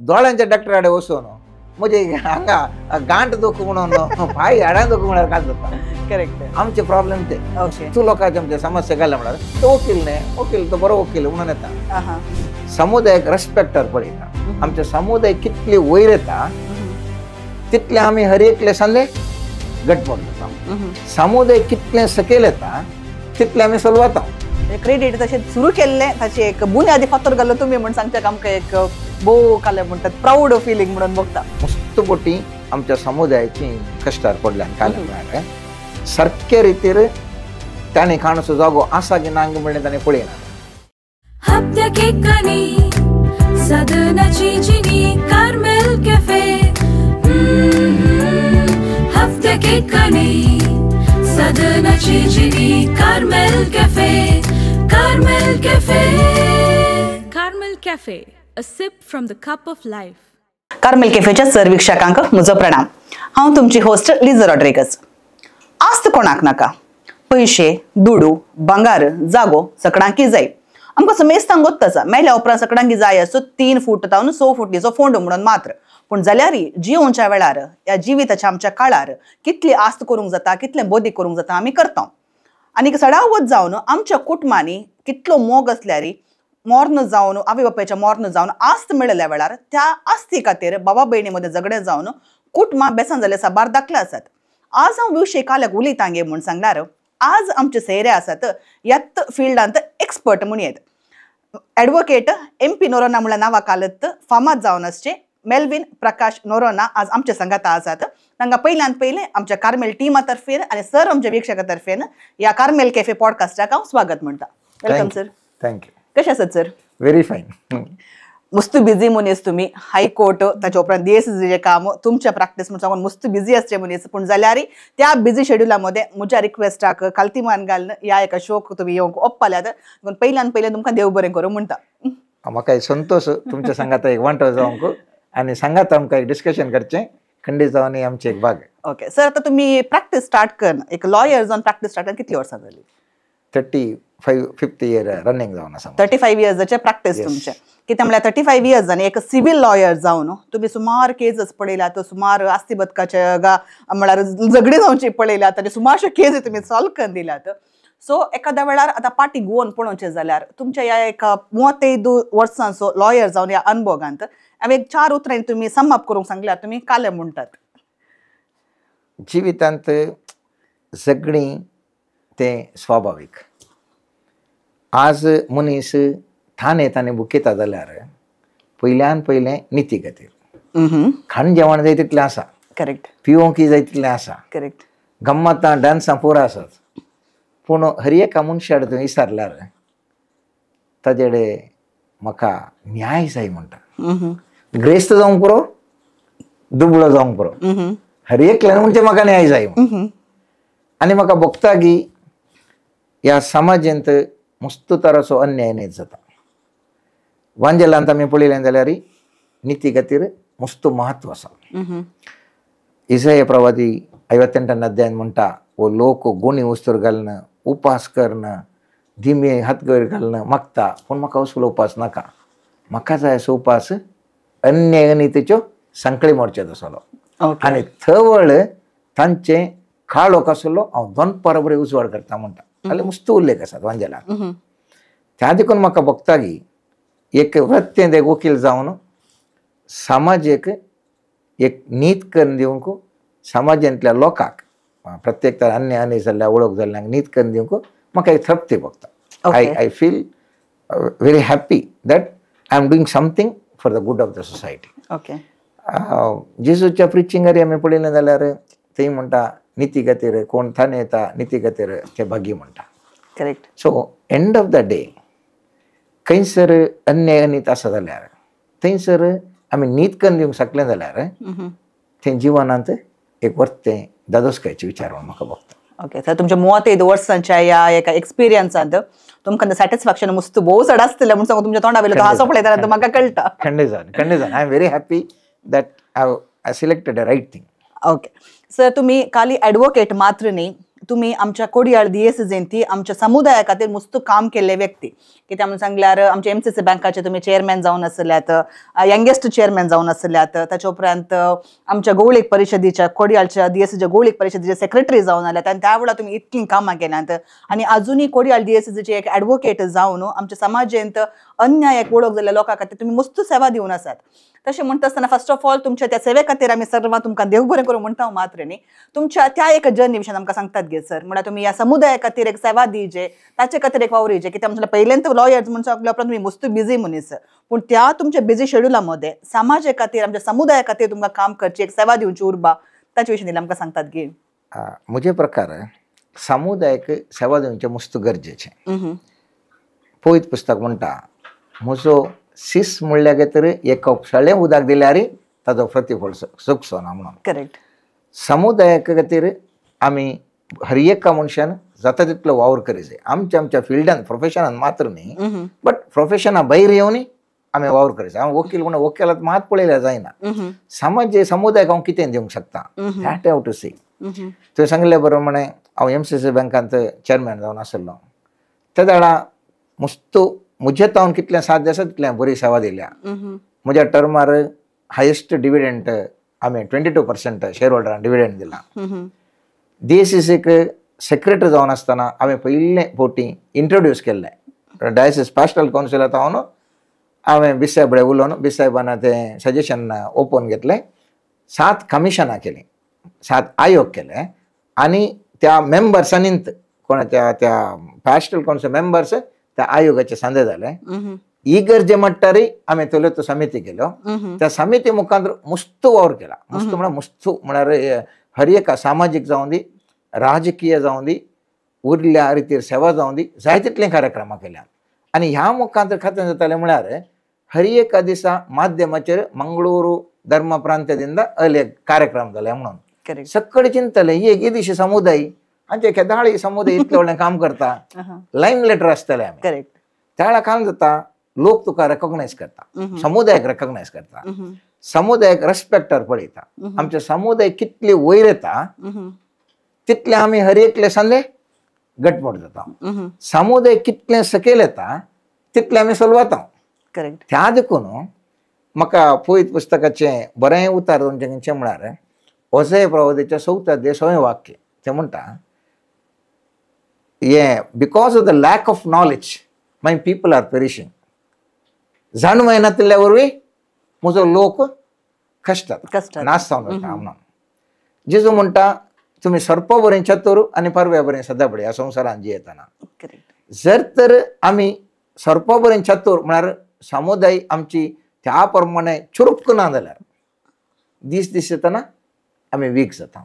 दोळ्यांच्या डॉक्टरा कडेन वचून म्हजे हांगा गांठ दुखू म्हणून पांय हाडां दुखू म्हळ्यार कांय जाता. करेक्ट. आमचे प्रॉब्लेम ते तूं लोकांचे आमचे समस्या घाले म्हळ्यार तो वकील न्ही, वकील तो बरो वकील म्हणून येता. समुदायाक रेस्पेक्टर पळयता. आमचे समुदाय कितले वयर येता तितले आमी हर एकले सांगले घटमूट जाता. समुदाय कितले सकयल येता तितले आमी सलवाता. क्रेडीट तशें सुरू केल्लें ताची एक बुन्यादी फातर घालो तुमी म्हण सांगच्या आमकां एक भोव काले म्हणटात प्रावड फिलींग म्हणून बघता. मस्त बोटी आमच्या समुदायाची कश्टार पडल्यान काले म्हळ्यार सारके रितीर ताणें काणसो जागो आसा की ना म्हणलें ताणें पळयना. Carmel Cafe. Carmel Cafe, a sip from the cup of life. Carmel कॅफेच्या sir वीक्षकांक म्हजो प्रणाम. हांव तुमची होस्ट लिझा रॉड्रिगस. आस्त कोणाक नाका, पयशे, दुडू, भांगार, जागो सकडांकी जाय. आमकां समेस्तांक गोत्त आसा मेल्या उपरांत सकडांकी जाय असो 3 फूट तावन 6 फुटीचो फोंड म्हणून मात्र. पूण जाल्यार जियोवच्या वेळार ह्या जिविताच्या आमच्या काळार कितली आस्त करूंक जाता, कितलें बोदी करूंक जाता आमी करता. आनी सडावत जावन आमच्या कुटुंबांनी कितलो मोग आसल्यार मोर्न जावन आवय बापायच्या मोर्न जावन आस्त मेळिल्ल्या वेळार त्या आस्ती खातीर बाबा भयणी मदें झगडें जावन कुटुंबां बेसन जाल्ले साबार दाखले आसात. आज हांव विशय काल्याक उलयतां गे म्हूण सांगल्यार आज आमचे सोयरे आसात ह्याच फिल्डांत एक्सपर्ट म्हूण येत एडवोकेट एम.पी. नोरोन्हा म्हणल्या नांवा कालत फामाद जावन आसचे मेल्विन प्रकाश नोरोन्हा आज आमचे संगाता आसात. तांकां पयल्यान पयलें आमच्या कार्मेल टिमा तर्फेन आनी सर आमच्या वीक्षका तर्फेन ह्या कार्मेल कॅफे पॉडकास्टाक हांव स्वागत म्हणटा. Welcome sir. Thank you. कशें आसात सर? Very fine. मस्त बिझी मनीस तुमी, हायकोर्ट ताच्या उपरांत डीएससीचें काम, तुमचें प्रॅक्टीस म्हूण सांगून मस्त बिझी आसचे मनीस. पूण जाल्यार त्या बिझी शेड्युला मदें म्हज्या रिक्वेस्टाक कालतीमान घालून ह्या एका शोक तुमी येवंक ओप्पाल्यात देखून पयल्यान पयलें तुमकां देव बरें करूं म्हणटा. म्हाका संतोश तुमच्या सांगाता एक वांटो जावंक आनी सांगात आमकां एक डिस्कशन करचें खंडीत जावन आमचें एक भाग. ओके सर, आतां तुमी प्रॅक्टीस स्टार्ट कर, एक लॉयर जावन प्रॅक्टीस स्टार्ट कर कितली वर्सां जाली? 35 इयर रनिंग जावन आसा. 35 इयर्साचें प्रॅक्टीस तुमचें. कितें म्हळ्यार 35 इयर्स आनी एक सिवील लॉयर जावन तुमी सुमार केजीस पळयल्यात, सुमार आस्ती बदकाचे गा म्हळ्यार झगडी जावची पळयल्यात आनी सुमारश्यो केजी तुमी सॉल्व करून दिल्यात. सो एखाद्या वेळार आतां पाटी गोवन पळोवचें जाल्यार तुमच्या ह्या एका 35 वर्सांचो लॉयर जावन ह्या अनुभवांत हांवें एक 4 उतरांनी तुमी सम अप करूंक सांगल्यार तुमी काले म्हणटात. जिवितांत झगडीं तें स्वाभावीक. आज मनीस थाने ताणे बुकयता जाल्यार पयल्यान पयलें निती खातीर. खाण जेवण जाय तितलें आसा. करेक्ट. पिवंकय जाय तितलें आसा. करेक्ट. गम्मतां डान्सां पुरो आसात. पूण हर एका मनशाक थंय विचारल्यार ताजे कडेन म्हाका न्याय जाय म्हणटा. ग्रेस्त जावंक पुरो, दुबळो जावंक पुरो, हर एकल्यान म्हणजे म्हाका न्याय जाय. आनी म्हाका भोगता की ह्या समाजांत मस्त तराचो अन्याय न्हय जाता. वांजेलांत आमी पळयलें जाल्यार निती खातीर मस्त म्हत्व आसा. इसाया प्रवादी 58 अध्यायान म्हणटा, वो लोक गोणी वस्तूर घालून उपास करून दिमे हातगयर घालून मागता, पूण म्हाका असलो उपास नाका, म्हाका जाय असो उपास अन्याय अनितीच्यो सांकळी मोडचे तसलो. आनी थवळ तांचें काळोख आसलो हांव दोनपार बरें उजवाड करता म्हणटा. जाल्यार मस्त उल्लेख आसात वांजेलान. त्या देखून म्हाका भोगता की एक वृत्तेंत एक वकील जावन समाजेक एक नीत करून दिवंक, समाजांतल्या लोकांक प्रत्येक अन्याय अन्याय जाल्ल्या वळख जाल्ल्यांक नीत करून दिवंक म्हाका एक तृप्ती भोगता. I feel very happy that I am doing something for the good of the society. Okay. जेजूच्या प्रिचिंगारी आमी पळयलें जाल्यार थंय म्हणटा निती खातीर कोण थाने येता, निती खातीर ते भागी म्हणटा. Correct. So end of the day खंयसर अन्याय अनीत आसा जाल्यार थंयसर आमी नीत करून दिवंक शकले जाल्यार थंय जिवनांत एक वर्तें दादोसकायचे विचार म्हणून म्हाका भोगता. ओके सर, तुमच्या 35 वर्सांच्या ह्या एका एक्सपिरियन्सांत तुमकां सॅटिस्फॅक्शन मस्त भोव चड आसतलें म्हूण सांगू तुमच्या तोंडा वयलो तो हांसो पळयता म्हाका कळटा. खंडीत जावन, खंडीत जावन. I am very happy that I selected a right thing. Okay sir, तुम्ही खाली ॲडव्होकेट मात्र न्ही तुम्ही आमच्या कोडियाळ दियेसेजेंती आमच्या समुदाया खातीर मुस्त काम केल्ले व्यक्ती. कित्याक म्हणून सांगल्यार आमच्या एमसीसी बँकाचे तुमी चेअरमॅन जावन आसल्यात, यंगेस्ट चेअरमॅन जावन आसल्यात. ताच्या उपरांत आमच्या गौळीक परिशदेच्या कोडियाळच्या दियेसेच्या गौळीक परिशदेचे सेक्रेटरी जावन आल्यात आनी त्या वेळार तुमी इतलीं कामां केल्यांत आनी अजुनूय कोडियाळ दियेसेचे एक एडवोकेट जावन आमच्या समाजेंत अन्यायाक वळख जाल्ल्या लोकां खातीर तुमी मुस्त सेवा दिवन आसात. तशें म्हणटा आसतना फर्स्ट ऑफ ऑल तुमच्या त्या सेवे खातीर आमी सर्वां तुमकां देव बरें करूं म्हणटा मात्र न्ही, तुमच्या त्या एक जर्नी विशयान आमकां सांगतात गे सर. म्हळ्यार तुमी ह्या समुदाया खातीर एक सेवा दिजे, ताचे खातीर एक वावरिजे. कित्याक म्हणल्यार पयल्यान लॉयर्स म्हणून सगल्या उपरांत तुमी मस्त बिजी मनीस, पूण त्या तुमच्या बिजी शेड्युला मध्ये समाजा खातीर आमच्या समुदाया खातीर तुमकां काम करची एक सेवा दिवची उर्बा ताचे विशीं आमकां सांगतात गे. म्हजे प्रकार समुदायाक सेवा दिवचें मस्त गरजेचें. पवित्र पुस्तक म्हणटा म्हजो सीस म्हणल्यार तर एक कप सगळें उदक दिल्यार ताजो प्रतिफळ चुकचो ना म्हणून. करेक्ट. समुदाया खातीर आमी हर एका मनशान जाता तितलो वावर करी जाय. आमच्या आमच्या फिल्डान प्रोफेशनान मात्र न्ही, बट प्रोफेशना भायर येवन आमी वावर करी जाय. हांव वकील म्हणून वकिलात मात पळयल्यार जायना, समाज समुदायाक हांव कितें दिवंक शकता that have to see. तुवें सांगिल्ल्या प्रमाणे हांव एमसीसी बँकांत चेअरमॅन जावन आशिल्लो त्या वेळा मस्त म्हजे तावन कितलें साध्य आसा तितलें बरी सेवा दिल्या. म्हज्या टर्मार हायेस्ट डिविडंट आमी 22% शेअर होल्डरान डिविडंट दिला. डीएसीसीक सेक्रेटरी जावन आसतना हांवें पयले फावटी इंट्रोड्यूस केल्लें डायसिस पास्टल कावन्सिलांत हांव हांवें बिसायब कडेन उलोवन बिसायबान तें सजेशन ओपन घेतलें. 7 कमिशनां केलीं, 7 आयोग केले आनी त्या मेंबर्सांनीत कोण त्या त्या पास्टल कावन्सिल मेंबर्स त्या आयोगाचे सांदे जाले. ही गरजे म्हणटारी आमी तोलेतो समिती केल्यो. त्या समिती मुखार मुस्त वावर केला. मुस्त म्हळ्यार मुस्त म्हळ्यार हर एका सामाजीक जावं दी, राजकीय जावं दी, उरल्या रितीर सेवा जावं दी, जाय तितले कार्यक्रमां केल्यात. आनी ह्या मुखार खातें जातालें म्हळ्यार हर एका दिसा माध्यमाचेर मंगळूर धर्म प्रांत्यದಿಂದ अले कार्यक्रम जाले म्हणून सगळे चिंतले एक येदीशी समुदाय आमचे केदाळी समुदाय इतलें व्हडलें काम करता, लायन लेटर आसतलें आमी. करेक्ट. त्या वेळार काम जाता लोक तुका रेकॉग्नायज करता, समुदायाक रेकॉग्नायज करता, समुदायाक रेस्पेक्टर पळयता. आमचे समुदाय कितले वयर येता तितले आमी हर एकले सांदे गटमूट जाता. समुदाय कितले सकयल येता तितले आमी सलवाता. करेक्ट. त्या देखून म्हाका पवित्र पुस्तकाचें बरें उतार तुमचें खंयचें म्हळ्यार ओझय प्रवादेच्या 4 अध्याय 6 वाक्य तें म्हणटा हें because of the lack of knowledge my people are perishing. जाणवाय नातिल्ल्या वरवीं म्हजो लोक कश्टात नाश जावन वता म्हणून. जेजू म्हणटा तुमी सर्पा बरें चतुर आनी परव्या बरें सदाबडे ह्या संवसारांत जियेतना. जर तर आमी सर्पा बरें चतुर म्हळ्यार समुदाय आमची त्या प्रमाणे चुरुक ना जाल्यार दीस दीस येतना आमी वीक जाता.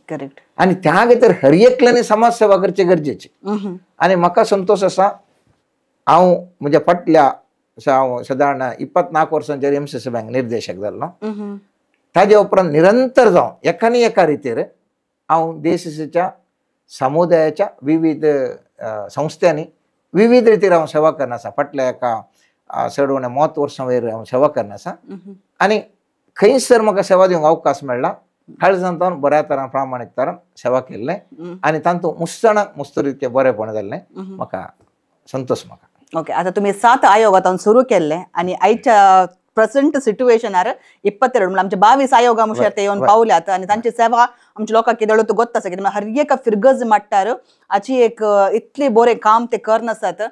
करेक्ट. आनी त्या खातीर हर एकल्यानी समाज सेवा करची गरजेची. आनी म्हाका संतोश आसा हांव म्हज्या फाटल्या हांव सादारण 24 वर्सांचेर एमसीसी बँक निर्देशक जाल्लो. ताजे उपरांत निरंतर जावन एका न्ही एका रितीर हांव देशाच्या समुदायाच्या विविध संस्थांनी विविध रितीर हांव सेवा करना आसा. फाटल्या एका चड उणें 30 वर्सां वयर हांव सेवा करना आसा आनी खंयसर म्हाका सेवा दिवंक अवकाश मेळ्ळा काळजान तावन बऱ्या तरान प्रामाणीक तरान सेवा केल्लें आनी तातूंत मुस्ताणाक मुस्त रित्या बरेंपण जाल्लें म्हाका संतोश म्हाका. ओके. आतां तुमी 7 आयोगांत सुरू केल्लें आनी आयच्या प्रेझेंट सिट्युएशनार 22 म्हणल्यार आमचे 22 आयोगा मुखार ते येवन पावल्यात आनी तांची सेवा आमच्या लोकांक केदळ गोत्त आसा. कित्याक हर एका फिरगज माट्टार हाची एक इतलें बरें काम ते करनासात.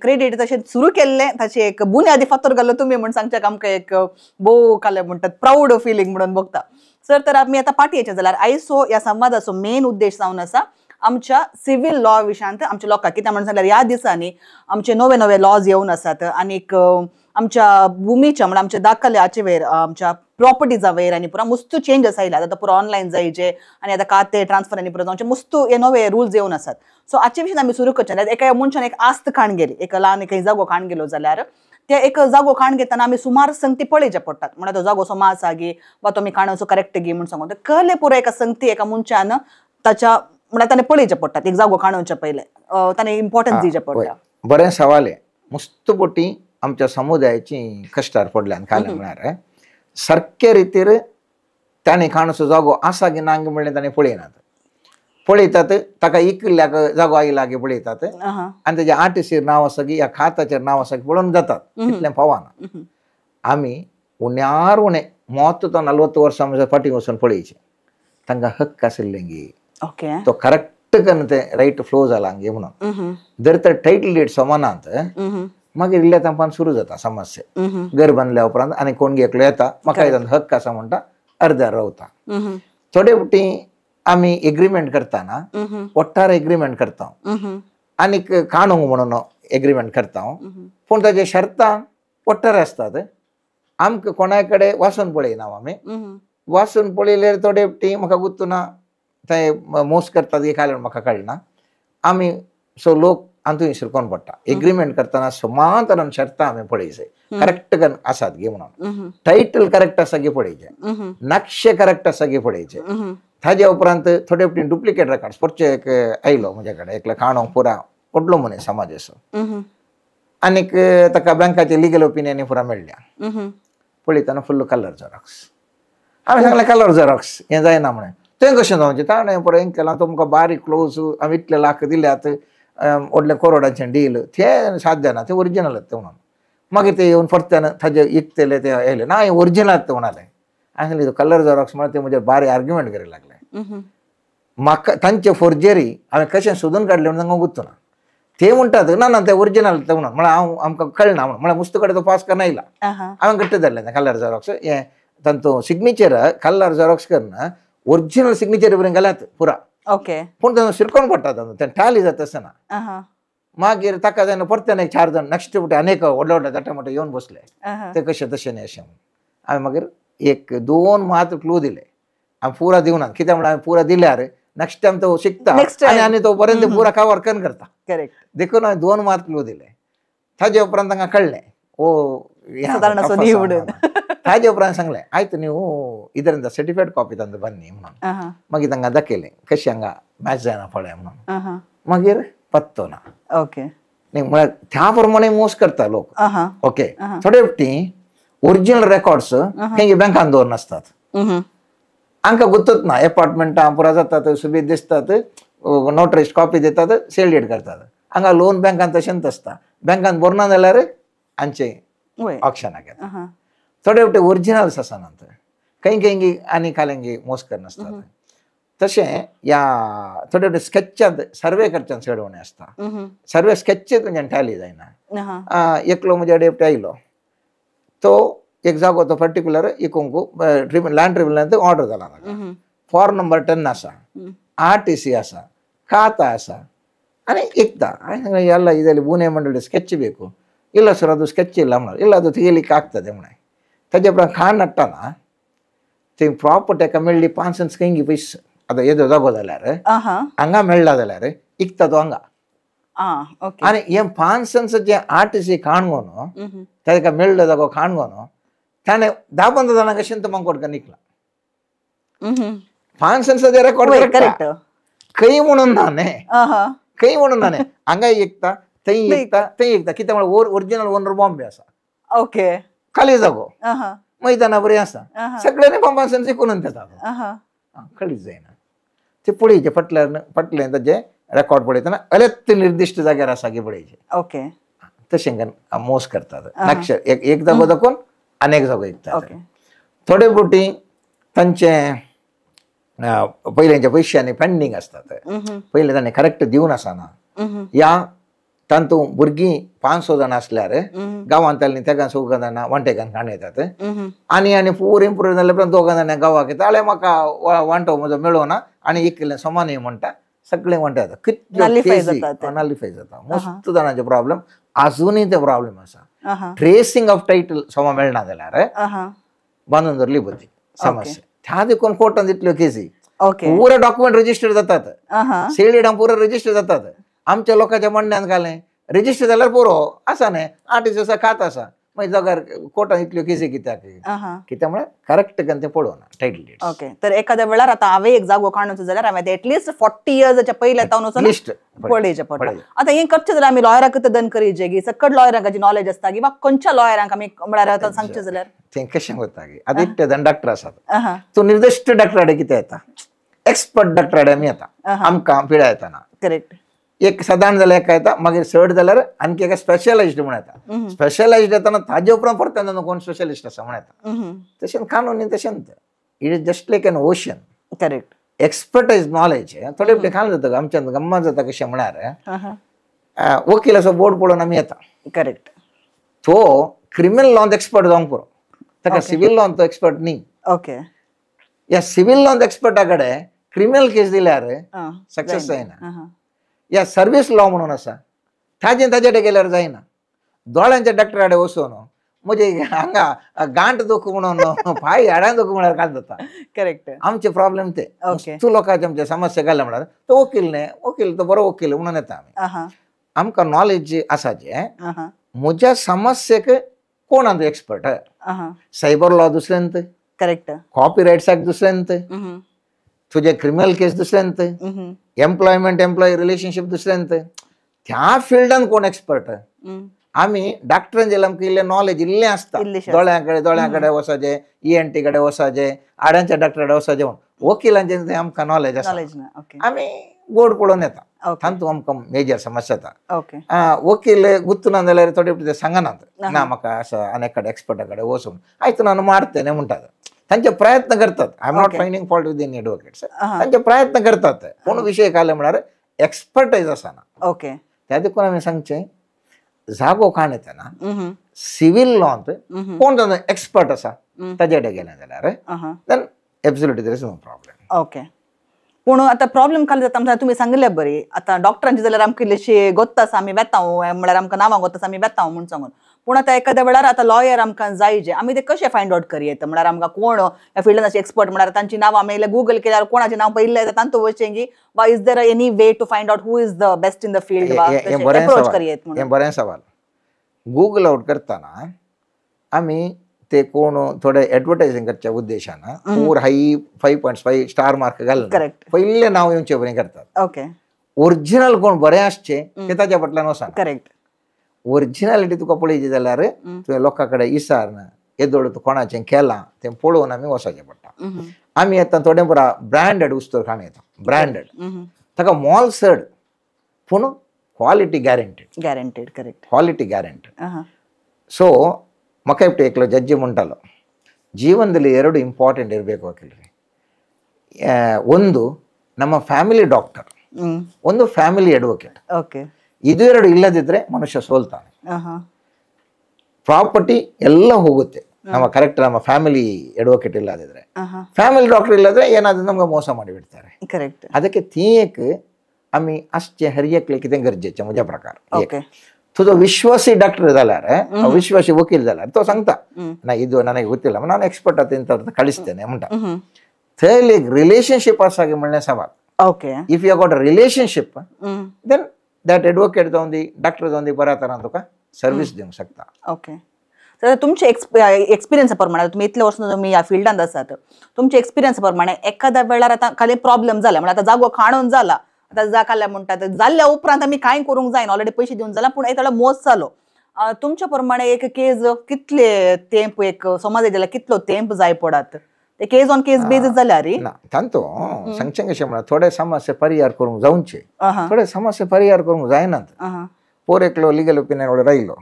क्रेडीट तशें सुरू केल्लें ताची एक बुन्यादी फातर घालो तुमी म्हण सांगच्याक आमकां एक भोव काले म्हणटात प्रावड फिलींग म्हणून बघता सर. तर आमी आतां पाटयेचें जाल्यार आयसो ह्या संवादाचो मेन उद्देश जावन आसा आमच्या सिवील लॉ विशयांत आमच्या लोकांक. कित्याक म्हणून सांगल्यार ह्या दिसांनी आमचे नवे नवे लॉज येवन आसात आनीक आमच्या भुमीच्या म्हणल्यार आमच्या दाखल्याचे वयर आमच्या प्रॉपर्टीजा वयर आनी पुरा मुस्तू चेंजस आयल्यात. आतां पुरा ऑनलायन जायचे आनी आतां खातें ट्रान्सफर आनी पुरा जावचे मुस्तू हे नवे रुल्स येवन आसात. सो हाचे विशीं आमी सुरू करचें. एका मनशान एक आस्त खाण गेली, एक ल्हान एक जागो खाण गेलो जाल्यार ते एक जागो खाण घेतना आमी सुमार संगती पळयचे पडटात. म्हणल्यार तो जागो समा आसा गी वा तो आमी खाणचो करेक्ट गी म्हूण सांगून कहले पुरो एका संगती एका मनशान ताच्या म्हणल्यार ताणें पळयचें पडटात. एक जागो खाणोवचे पयलें ताणें इम्पॉर्टन्स दिवचें पडटा. बरें सवाल हें. मुस्त बोटी आमच्या समुदायाची कश्टार पडल्यान काल म्हळ्यार सारके रितीर ताणें खाणचो जागो आसा की ना म्हणलें ताणें पळयनात. पळयतात ताका इकल्ल्याक जागो आयला की पळयतात आनी तेज्या आर्टिस्टीर नांव आसा की ह्या खाताचेर नांव आसा की पळोवन जातात तितलें पावना. आमी उण्यार उणें मोत तो 40 वर्सां म्हज्या फाटीं वचून पळयचें तांकां हक्क आशिल्लें गी तो करेक्ट करून ते रायट फ्लो जाला गे म्हणून. जर तर टायटल डेट समानात मागीर इल्ल्या तेंपान सुरू जाता समस्या. घर बांदल्या उपरांत आनी कोण एकलो येता म्हाका हक्क आसा म्हणटा अर्द्यार रावता. थोडे फावटी आमी एग्रीमेंट करताना ಒಟ್ಟಾರೆ एग्रीमेंट करता आनीक काणूंक म्हणून एग्रीमेंट करता पूण ताजे शर्तां ಒಟ್ಟಾರೆ आसतात. आमकां कोणाय कडेन वाचून पळयना आमी वाचून पळयल्यार थोडे फावटी म्हाका गुत्तुना ते मोस करतात की काय म्हाका कळना. आमी सो लोक हातूंत शिरकोन पडटा. एग्रीमेंट करतना समान तरान शर्तां आमी पळयचे करेक्ट आसात गे म्हणून. टायटल करेक्ट आसा गे पळयचें, नक्षे करेक्ट आसा गे पळयचें. ताजे उपरांत थोडे फावटी डुप्लिकेट रेकॉर्ड्स परचे एक आयलो म्हजे कडेन एकलो काणूंक पुरा व्हडलो मनीस समाजाचो आनीक ताका बँकाचे लिगल ओपिनियन पुरा मेळ्ळ्या. पळयतना फुल्ल कलर झेरॉक्स. हांवें सांगलें कलर झेरॉक्स हें जायना म्हणून. तें कशें जावचें ताणें पुरो हें केलां तुमकां बारीक क्लोज आमी इतले लाख दिल्यात व्हडले करोडांचें डील तें साध्य ना तें ओरिजिनल तें म्हणून. मागीर ते येवन परत्यान ताजे इकतले ते येयले ना हें ओरिजिनल तें म्हणाले. हांवें सांगलें कलर झेरॉक्स म्हणल्यार ते म्हजेर बारीक आर्ग्युमेंट करीत लागले. म्हाका तांचे फोर्जरी हांवें कशें सोदून काडलें म्हणून तांकां गुत्तो ना. ते म्हणटात ना ना ते ओरिजिनल तें म्हणून म्हळ्यार हांव आमकां कळना म्हणून म्हळ्यार मुस्त कडेन तो पास करून आयला. हांवें घट्ट धरलें तें कलर झेरॉक्स हें तांचो सिग्नेचर कलर झेरॉक्स करून ओरिजिनल सिग्नेचर बरें घाल्यात पुरा. ओके पूण तांचो शिरकोन पडटा तांचो तें टाली जाता आसतना. मागीर ताका जायना परत्यान एक 4 जाण नेक्स्ट फावटी अनेक व्हडले व्हडले धाटे मोटे येवन बसले ते कशें तशें न्ही अशें म्हणून. हांवें मागीर 1-2 मात क्लू दिले. हांवें पुरा दिवना कित्याक म्हणल्यार हांवें पुरा दिल्यार नेक्स्ट टायम तो शिकता आनी तो पर्यंत पुरा कवर करून करता. करेक्ट. देखून हांवें 2 मात क्लू दिले. ताजे उपरांत तांकां कळ्ळें ओ ताजे उपरांत सांगलें आयत न्हू ಇದರಿಂದ ಸರ್ಟಿಫೈಡ್ ಕಾಪಿ ತಂದು ಬನ್ನಿ म्हणून. मागीर तांकां दाखयलें कशें हांगा मॅच जायना पळय म्हणून. मागीर पत्तो ना. ओके न्ही म्हळ्यार त्या प्रमाणे मोस करता लोक. ओके थोडे फावटी ओरिजिनल रेकॉर्ड्स खंय बँकान दवरून आसतात हांकां गुत्तूच ना. एपार्टमेंटां पुरा जातात सुबीत दिसतात नोटरीज कॉपी दितात सेल डीड करतात. हांगा लोन बँकान तशेंच आसता बँकान भरना जाल्यार हांचें ऑक्शनाक येता. थोडे फावटी ओरिजिनल्स आसनात खंय खंय आनी कालेंगी मोस करनासतात. तशें ह्या थोडे फावटी स्केचांत सर्वे करच्यान चड उणें आसता. सर्वे स्केच तुमच्यान टॅली जायना. एकलो म्हज्या कडेन आयलो तो एक जागो तो पर्टिक्युलर इकूंक लँड ट्रिब्युनलांत ऑर्डर जाला ताका. फॉर्म नंबर 10 आसा, RTC आसा, खाता आसा आनी एकदा हांवें सांगलें ಎಲ್ಲ ಇದರಲ್ಲಿ ಬೂನೆ ಮಂಡಳಿ ಸ್ಕೆಚ್ ಬೇಕು. ಇಲ್ಲ ಸರ್ ಅದು ಸ್ಕೆಚ್ ಇಲ್ಲ म्हणून. ಇಲ್ಲ ಅದು ತೆಗಿಲಿಕ್ಕೆ ಆಗ್ತದೆ म्हणून. ताजे उपरांत खाण हाडटना थंय प्रॉपर्टी एका मेळ्ळी 5 सेंट्स खंय पयस आतां येदो जागो जाल्यार हांगा मेळ्ळा जाल्यार इकता तो हांगा. आनी हें 5 सेंट्साचें RTC काणगोन ताका मेळ्ळो जागो काणगोन ताणें 10-15 जाणांक अशें मंकोट निकला. 5 सेंट्साचें रेकॉर्ड करेक्ट खंय म्हणून ना न्ही खंय म्हणून ना न्ही हांगा एकता थंय एकता थंय एकता कित्याक म्हळ्यार ओरिजिनल ओनर बॉम्बे आसा. ओके खाली जागो मैदाना बरें आसा सगळ्यांनी 5 सेंट्स इकून येता कळीत जायना. ते पळयचें फाटल्यान फाटलें ताजें रेकॉर्ड पळयतना अलेत निर्दिश्ट जाग्यार आसा की पळयचें. ओके तशें मोस करतात. नक्ष एक जागो दाखोवन अनेक जागो इकतात. थोडे फावटी तांचे पयल्यांच्या पयशांनी पेंडींग आसतात. पयलें ताणें करेक्ट दिवन आसना या तांतू भुरगीं 500 जाणां आसल्यार गांवांतल्यान तेगां चौगां जाणां वांटेकान काण येतात आनी आनी पुरें पुरें जाल्या उपरांत 2 जाणां गांवाक येता आले म्हाका वांटो म्हजो मेळोना आनी एकलें समानय म्हणटा सगळें वांटे येता. कितल्यो नलिफाय जाता मस्त जाणांचे प्रॉब्लम आजुनूय ते प्रॉब्लम आसा. ट्रेसिंग ऑफ टायटल समा मेळना जाल्यार बांदून धरली बरी समस्या. त्या देखून कोर्टान इतल्यो केसी पुरा डॉक्युमेंट रजिस्टर जातात सेल डिडां पुरा रजिस्टर जातात. आमच्या लोकांच्या म्हणण्यान घालें रजिस्टर जाल्यार पुरो आसा न्ही आर्टिस्ट आसा खात आसा मागीर जाग्यार कोर्टान इतल्यो केसी कित्याक कित्याक म्हळ्यार करेक्ट करून तें पळोवना टायटल डीड्स. ओके तर एखाद्या वेळार आतां हांवें एक जागो काडून जाल्यार हांवें एटलिस्ट 40 इयर्साच्या पयलें तावन वचून पळयचें पडटा. आतां हें करचें जाल्यार आमी लॉयराक दन करीचे की सकट लॉयरांक नॉलेज आसता किंवा खंयच्या लॉयरांक आमी म्हळ्यार आतां सांगचें जाल्यार तें कशें वता की आतां एकटे जाण डॉक्टर आसात तो निर्दिश्ट डॉक्टरा कडेन कितें येता एक्सपर्ट डॉक्टर आमी येता आमकां पिडा येताना. करेक्ट. एक सदान जाल्यार एका येता, मागीर चड जाल्यार आणखी एका स्पेशलाइज्ड म्हण येता. स्पेशलाइज्ड येताना ताजे उपरांत परत कोण स्पेशलिस्ट आसा म्हण येता. तशें कानूनी तशेंच it is just like an ocean. Correct. Expertise knowledge थोडे फावटी खाल जाता आमच्यान गम्मा जाता कशें म्हळ्यार वकील असो बोर्ड पळोवन आमी येता. करेक्ट. तो क्रिमिनल लॉन एक्सपर्ट जावंक पुरो, ताका सिवील लॉन तो एक्सपर्ट न्ही. ओके. ह्या सिवील लॉन एक्सपर्टा कडेन क्रिमिनल केस दिल्यार सक्सेस जायना. ह्या सर्वीस लॉ म्हणून आसा ताजे ताजे कडेन गेल्यार जायना. दोळ्यांच्या डॉक्टरा कडेन वचून म्हजे हांगा गांठ दुख म्हणून पांय हाडां दुख म्हळ्यार कांय जाता. करेक्ट. आमचे प्रॉब्लेम ते तूं लोकांचे आमचे समस्या घाले म्हळ्यार तो वकील न्ही, वकील तो बरो वकील म्हणून येता आमी. आमकां नॉलेज आसा जे म्हज्या समस्येक कोण आसा एक्सपर्ट. सायबर लॉ दुसऱ्यांत. करेक्ट. कॉपी रायट्साक दुसऱ्यांत, तुजे क्रिमिनल केस दुसऱ्यांत, एम्प्लॉयमेंट एम्प्लॉय रिलेशनशीप दुसऱ्यांत, त्या फिल्डान कोण एक्सपर्ट. आमी डॉक्टरान जाल्यार आमकां इल्लें नॉलेज इल्लें आसता, दोळ्यां कडेन वचपाचें, ENT कडेन वचपाचें, हाडांच्या डॉक्टरा कडेन वचपाचें म्हूण. वकिलांचें तें आमकां नॉलेज आसा, आमी गोड पळोवन येता. तातूंत आमकां मेजर समस्या येता. वकील गुत्तुना जाल्यार थोडे ते सांगनात ना म्हाका असो आनी एखाद्या एक्सपर्टा कडेन वचून आयतून आनी मारते म्हणटात. तांचे प्रयत्न करतात. I am not finding fault with any advocates. तांचे प्रयत्न करतात, पूण विशय काडले म्हळ्यार एक्सपर्टायज आसना. ओके. त्या देखून आमी सांगचें जागो खाण येतना सिवील लॉंत कोण जाणा एक्सपर्ट आसा ताजे कडेन गेलें जाल्यार then absolutely there is no problem. Okay. पूण आतां प्रॉब्लेम काल जाता म्हणल्यार तुमी सांगिल्लें बरी आतां डॉक्टरांची जाल्यार आमकां इल्लीशी गोत्ता आसा आमी वेता म्हळ्यार आमकां नांवां गोत्ता आसा आमी वेता म्हूण सांगून. पूण आतां एखाद्या वेळार आतां लॉयर आमकां जाय जे आमी ते कशें फायंड आवट करयेत म्हळ्यार आमकां कोण ह्या फिल्डान अशे एक्सपर्ट म्हळ्यार तांची नांवां आमी गुगल केल्यार कोणाचें नांव पयिल्लें जाता तांतूं वचचें की वा is there any way to find out who is the best in the field वा अप्रोच करयेत म्हणून. हें बरें सवाल. गुगल आवट करतना आमी ते कोण थोडे एडवर्टायझिंग करच्या उद्देशान 4 हाय 5.5 स्टार मार्क घालून पयले नांव येवचे बरें करतात. ओके. ओरिजिनल कोण बरें आसचें ते ताच्या फाटल्यान वचना. करेक्ट. ओरिजिनलिटी तुका पळयची जाल्यार तुवें लोकां कडेन विचारून येदोळ तूं कोणाचें केलां तें पळोवन आमी वचपाचें पडटा. आमी आतां थोडे पुरा ब्रँडेड वस्तू खाण येता, ब्रँडेड ताका मोल चड पूण quality guaranteed. Guaranteed. Correct. Quality guaranteed. So म्हाका एकटो एकलो जज्जी म्हणटालो ಜೀವನದಲ್ಲಿ ಎರಡು ಇಂಪಾರ್ಟೆಂಟ್ ಇರಬೇಕು ವಕೀಲರೇ. ಒಂದು ನಮ್ಮ ಫ್ಯಾಮಿಲಿ ಡಾಕ್ಟರ್, ಒಂದು ಫ್ಯಾಮಿಲಿ ಅಡ್ವೊಕೇಟ್. ಓಕೆ. ಇದು ಎರಡು ಇಲ್ಲದಿದ್ರೆ ಮನುಷ್ಯ ಸೋಲ್ತಾನೆ. ಪ್ರಾಪರ್ಟಿ ಎಲ್ಲ ಹೋಗುತ್ತೆ. ನಮ್ಮ ಕರೆಕ್ಟ್ ನಮ್ಮ ಫ್ಯಾಮಿಲಿ ಅಡ್ವೊಕೇಟ್ ಇಲ್ಲದಿದ್ರೆ, ಫ್ಯಾಮಿಲಿ ಡಾಕ್ಟರ್ ಇಲ್ಲದ್ರೆ ಏನಾದ್ರೂ ನಮ್ಗೆ ಮೋಸ ಮಾಡಿಬಿಡ್ತಾರೆ. ಕರೆಕ್ಟ್. ಅದಕ್ಕೆ ತೀಯಕ್ आमी आसचें हर एकलें कितें गरजेचें म्हज्या प्रकार. तुजो विश्वासी डॉक्टर जाल्यार, विश्वासी वकील जाल्यार तो सांगता ना ಇದು ನನಗೆ ಗೊತ್ತಿಲ್ಲ, ನಾನು ಎಕ್ಸ್ಪರ್ಟ್ ಆತ ಇಂತ ಕಳಿಸ್ತೇನೆ म्हणटा. थंय एक रिलेशनशीप आसा की म्हणलें सवाल. Okay. If you got a relationship then that advocate जावन दी, डॉक्टर जावन दी, बऱ्या तरान तुका सर्वीस दिवंक शकता. ओके. तर तुमचे एक्सपिरियन्सा प्रमाणे तुमी इतले वर्सां तुमी ह्या फिल्डांत आसात, तुमचे एक्सपिरियन्सा प्रमाणे एखाद्या वेळार आतां खाली प्रॉब्लेम जाला म्हळ्यार आतां जागो खाणून जाला, आतां जा खाल्या म्हणटा जाल्ल्या उपरांत आमी कांय करूंक जायना, ऑलरेडी पयशे दिवन जाला, पूण एक मोस जालो. तुमच्या प्रमाणे एक केज कितले तेंप एक समाज जाल्यार कितलो तेंप जाय पडत ते केज ऑन केज बेजीस जाल्यार? ना तांतू सांगचें कशें म्हळ्यार थोडे समस्या परिहार करूंक जावचे, थोडे समस्या परिहार करूंक जायनात. पोर एकलो लिगल ಒಪಿನಿಯನ್ ಒಳಗೆ ರೈಲು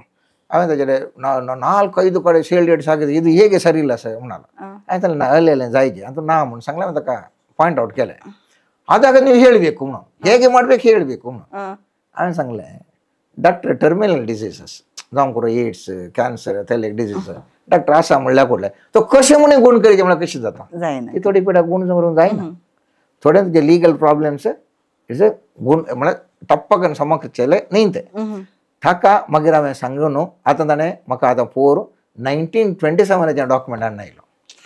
ಆಮೇಲೆ ತಾಜೆ 4-5 ಕಡೆ ಸೇಲ್ ಡೇಟ್ಸ್ ಆಗಿದೆ, ಇದು ಹೇಗೆ ಸರಿ ಇಲ್ಲ ಸರ್ म्हणाला. ಆಯ್ತಲ್ಲ ನಾ ಅಲ್ಲೆಲ್ಲ ಜಾಯ್ಜೆ ಅಂತ ನಾ म्हणून सांगले ताका ಪಾಯಿಂಟ್ ಔಟ್ केलें. ಆದಾಗ ನೀವು ಹೇಳಬೇಕು म्हणून ಹೇಗೆ ಮಾಡ್ಬೇಕು ಹೇಳಬೇಕು म्हणून हांवें सांगलें डॉक्टर टर्मिनल डिजीजस जावं करूं एड्स कॅन्सर थेले डिजीज डॉक्टर आसा म्हणल्यार कुडले तो कशें म्हणून गुण करीचे म्हळ्यार कशें जाता ती थोडी पिडा गुण करूंक जायना. थोडे तुजे लीगल प्रॉब्लेम्स is a गुण म्हळ्यार टप्पकन समकचेले न्ही ते ताका मागीर हांवें सांगून न्हू. आतां ताणें म्हाका आतां पोर 1927 डॉक्युमेंट हाडून आयलो,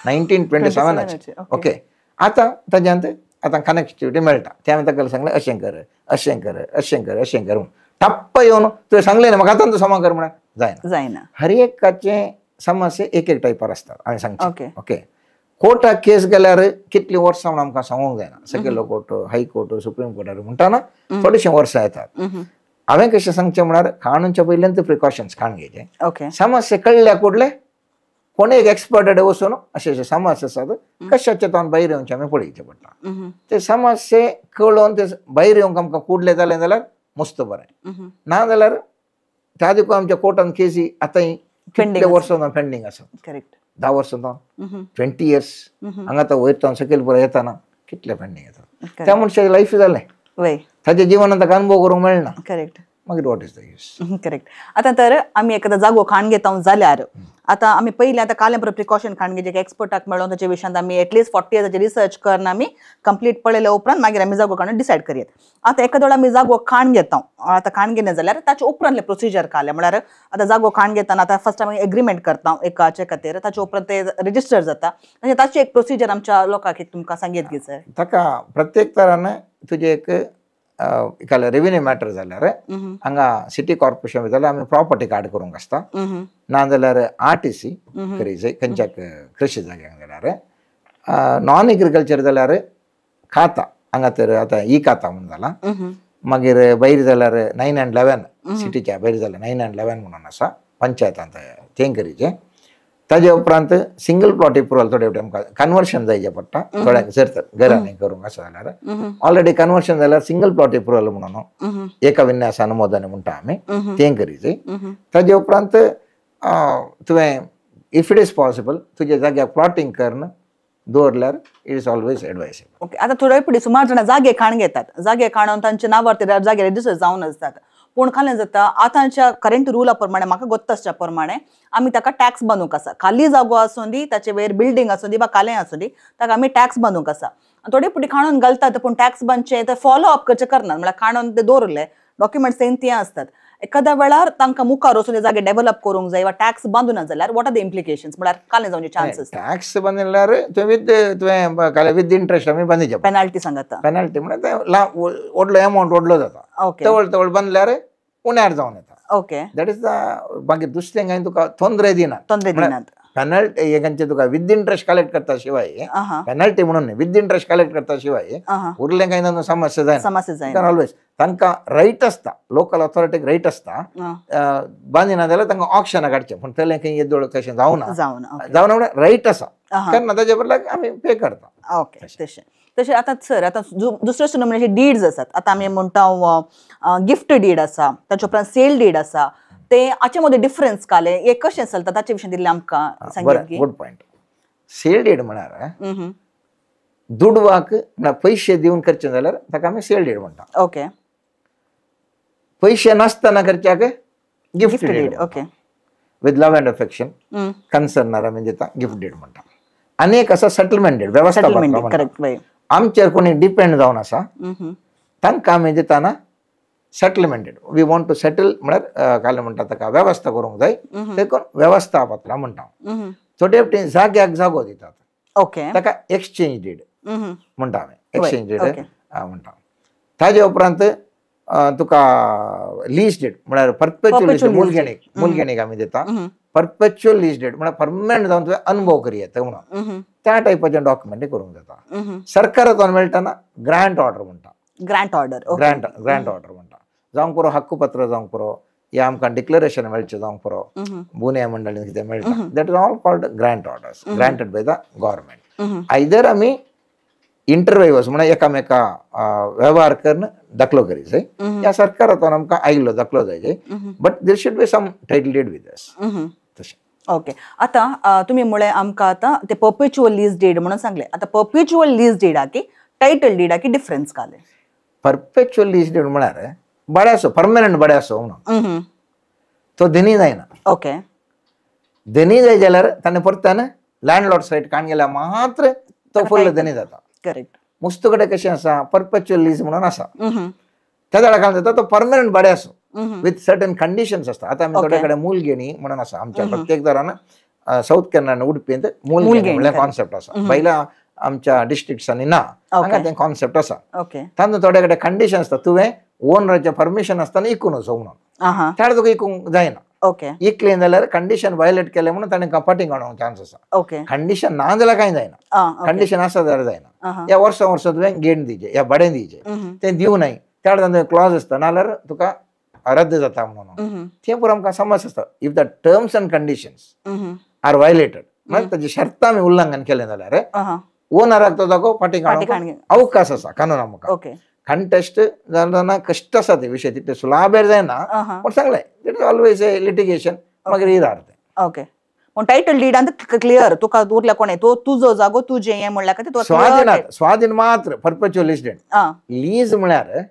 1927. ओके. आतां ताज्यांत आतां कनेक्टिविटी मेळटा. तें हांवें ताका सांगलें अशें कर अशें कर अशें कर अशें कर म्हणून टप्प येवन तुवें सांगलें ना म्हाका आतां तूं समा कर म्हळ्यार जायना. जायना. हर एकाचें समस्या एक एक टायपार आसतात हांवें सांगचें. ओके. कोर्टाक केस गेल्यार कितलीं वर्सां म्हूण आमकां सांगूंक जायना. सकयलो कोर्ट, हायकोर्ट, सुप्रीम कोर्टार म्हणटाना थोडेशें वर्सां येतात. हांवें कशें सांगचें म्हळ्यार काणूनच्या पयल्यान ते प्रिकॉशन्स काण घेवचे. ओके. समस्या कळ्ळ्या कुडले कोणी एक एक्सपर्ट कडेन वचून अशें अशें समस्या आसात कशाचे तावन भायर येवचें आमी पळयचें पडटा. ते समस्ये कळोवन ते भायर येवंक आमकां कुडले जालें जाल्यार मस्त बरें, ना जाल्यार त्या देखून आमच्या कोर्टान केसी आतांय कितले वर्सां पेंडींग आसात. करेक्ट. 10 वर्सां जावन 20 इयर्स हांगा आतां वयर तावन सकयल पुरो येताना कितले पेंडींग येतात. त्या मनशाचें लायफ जालें, ताच्या जिवनांत ताका अनुभव करूंक मेळना. करेक्ट. मागीर what is the use. Correct. आतां तर आमी एखादा जागो खाण घेता जाल्यार आतां आमी पयलीं आतां कालें बरो प्रिकॉशन खाण घेवचें, एक्सपर्टाक मेळोन ताचे विशयांत आमी एटलिस्ट 40 इयर्साचे रिसर्च करून आमी कंप्लीट पळयल्या उपरांत मागीर आमी जागो काडून डिसायड करयत. आतां एखादो वेळार आमी जागो खाण घेता, आतां खाण घेना जाल्यार ताचे उपरांतले प्रोसिजर काडले म्हळ्यार आतां जागो खाण घेतना आतां फर्स्ट आमी एग्रीमेंट करता एकाचे खातीर, ताचे उपरांत ते रजिस्टर जाता, आनी ताची एक प्रोसिजर आमच्या लोकांक एक तुमकां सांगीत गी सर. ताका प्रत्येक तरान तुजें एक एकाले रेवेन्यू मॅटर जाल्यार हांगा सिटी कॉर्पोरेशन जाल्यार आमी प्रॉपर्टी कार्ड करूंक आसता, ना जाल्यार आरटीसी करी जाय खंयच्याक कृशी जाग्यांक जाल्यार, नॉन एग्रीकल्चर जाल्यार खाता हांगा तर आतां ई खाता म्हणून जाला, मागीर भायर जाल्यार 9 and 11 सिटीच्या भायर जाल्यार 9 and 11 म्हणून आसा पंचायतांत तें करीचें. ताजे उपरांत सिंगल प्लॉट एप्रुवल थोडे फावटी आमकां कन्वर्शन जायचें पडटा थोड्यांक जर तर घरांनी करूंक आसा जाल्यार ऑलरेडी कन्वर्शन जाल्यार सिंगल प्लॉट एप्रुवल म्हणून एका विन्यास अनुमोदन म्हणटा आमी तें करीचें. ताजे उपरांत तुवें if it is possible तुज्या जाग्यार प्लॉटींग करून दवरल्यार it is always advisable. Okay. आतां थोडे फावटी सुमार जाणां जागे खाण घेतात, जागे खाणून तांच्या नांवार ते जागे रजिस्टर जावन आसतात, पूण खालें जाता आतांच्या करंट रुला प्रमाणे म्हाका गोत्त आसच्या प्रमाणे आमी ताका टॅक्स बांदूंक आसा. खाली जागो आसूं दी, ताचे वयर बिल्डींग आसूं दी वा कालें आसूं दी, ताका आमी टॅक्स बांदूंक आसा. थोडे फावटी खाणून घालतात पूण टॅक्स बांदचें ते फॉलो अप करचें करनात, म्हळ्यार खाणून ते दवरले डॉक्युमेंट्स तें ते आसतात, एखाद्या वेळार तांकां मुखार वचून जागे डेव्हलप करूंक जाय वा टॅक्स बांदूना जाल्यार what are the implications, म्हळ्यार कालें जावचे चान्सीस. टॅक्स बांदिल्यार तुवें विथ तुवें विथ इंट्रस्ट आमी बांदिचें पेनल्टी सांगता. पेनल्टी म्हळ्यार तें व्हडलो एमावंट व्हडलो जाता, तवळ तवळ बांदल्यार उण्यार जावन येता. ओके. That is the. मागीर दुसरें कांय तुका तोंदरे दिनात, तोंदरे दिनात. पेनल्टी हेंचे तुका विथ इंट्रस्ट कलेक्ट करता शिवाय, पेनल्टी म्हणून न्ही, विथ इंट्रस्ट कलेक्ट करता शिवाय उरलें कांय ना समस्या जायना. समस्या जायना. ऑलवेज तांकां रायट आसता, लोकल ऑथॉरिटीक रायट आसता, बांदिना जाल्यार तांकां ऑक्शनाक काडचें, पूण तेलें खंय येदोळ तशें जावना, जावना म्हणल्यार रायट आसा केन्ना ताजे बदलाक आमी पे करता. ओके. तशें तशें आतां सर आतां दुसऱ्यो नमुन्याचे डीड्स आसात, आतां आमी म्हणटा गिफ्ट did आसा, ताचे उपरांत सेल did आसा, ते हाचे मदीं डिफरन्स काले हे कशें चलता ताचे विशीं दिल्लें आमकां सांगीत. Good point. Sale did म्हळ्यार दुडवाक म्हळ्यार पयशे दिवन करचें जाल्यार ताका आमी सेल did म्हणटा. ओके. पयशे नासतना करच्याक gift deed. Okay. With love and affection कन्सर्नार आमी दिता गिफ्ट did म्हणटा. आनी एक आसा सेटलमेंट did, वेवस्था. करेक्ट. आमचेर कोणी डिपेंड जावन आसा तांकां आमी दिताना settlement deed. We want to settle म्हळ्यार काय म्हणटा ताका वेवस्था करूंक जाय, ते वेवस्था पत्रां म्हणटा. थोडे फावटी जाग्याक जागो दितात, ओके, ताका एक्सचेंज did म्हणटा आमी, एक्सचेंज did म्हणटा. ताजे उपरांत तुका लीज did म्हळ्यार परपेच्युअल मुलगेणीक, मुलगेणीक आमी दिता परपेच्युअल लीज did म्हळ्यार परमनंट जावन तुवें अनुभव करी येता म्हणून त्या टायपाचे डॉक्युमेंट करूंक जाता. सरकारातून मेळटना ग्रांट ऑर्डर म्हणटा, ग्रांट ऑर्डर, ग्रांट ऑर्डर म्हणटा, जावंक पुरो हक्कपत्र जावंक पुरो, या आमकां डिक्लरेशन मेळचें जावंक पुरो, बुन्या मंडळीन कितें मेळटा, that is all called grant orders, granted by the government. Either आमी इंटरव्यूज म्हणल्यार एकामेका वेव्हार करून दाखलो करी जाय, ह्या सरकारातून आमकां आयिल्लो दाखलो जाय, but there should be some title deed with us. तशें. ओके. आतां तुमी म्हळें आमकां आतां ते परपेच्युअल लीज did म्हणून सांगलें, आतां परपेच्युअल लीज डीडाकी टायटल डीडाकी डिफरन्स काले? परपेच्युअल लीज did म्हळ्यार बडे आसो, परमनंट बडे आसो म्हणून तो धनी जायना. ओके. धनी जाय जाल्यार ताणें परत्यान लँडलॉर्ड सायट काण गेल्यार मात्र तो फुल्ल धनी जाता. करेक्ट. मुस्तू कडेन कशें आसा परपेच्युअल लीज म्हणून आसा, त्या जाल्यार जाता तो परमनंट भाडें आसो विथ सर्टन कंडिशन्स आसता. आतां आमी थोडे कडेन मूलगेणी म्हणून आसा आमच्या प्रत्येक दारान, सावथ कॅनरा उडपींत मूलगेणी म्हणल्यार कॉन्सेप्ट आसा, पयल्या आमच्या डिस्ट्रिक्ट्सांनी ना, हांगा तें कॉन्सेप्ट आसा. तातूंत थोडे कडेन कंडिशन आसता, तुवें ओनराचें परमिशन आसतना इकून वचो म्हणून, त्या तुका इकूंक जायना. इकलें जाल्यार कंडिशन वायलेट केलें म्हणून ताणें कपाटींग काडूंक चान्स आसा. कंडिशन ना जाल्यार कांय जायना, कंडिशन आसा जाल्यार जायना. ह्या वर्सां वर्सां तुवें गेण दिवचें ह्या भाडें दिवचें, तें दिवं नाय त्या तांचो क्लॉज आसता, नाजाल्यार तुका रद्द जाता म्हणून. तें पुरो आमकां समज आसता. If the terms and conditions Are violated म्हळ्यार ताजी शर्तां आमी उल्लंघन केलें जाल्यार ओनराक तो जागो फाटीं काडूंक अवकाश आसा कानूना मुखार. कंटेस्ट जाल्यार कश्ट आसा ते विशय तितले सुलाबेर जायना पूण सांगलें it is always a litigation मागीर इरार तें. ओके पूण टायटल डीडांत क्लियर तुका उरल्या कोणें तो तुजो जागो तुजें हें म्हणल्यार खातीर स्वाधीन स्वाधीन मात्र परपेच्युअल लीज डीड. लीज म्हळ्यार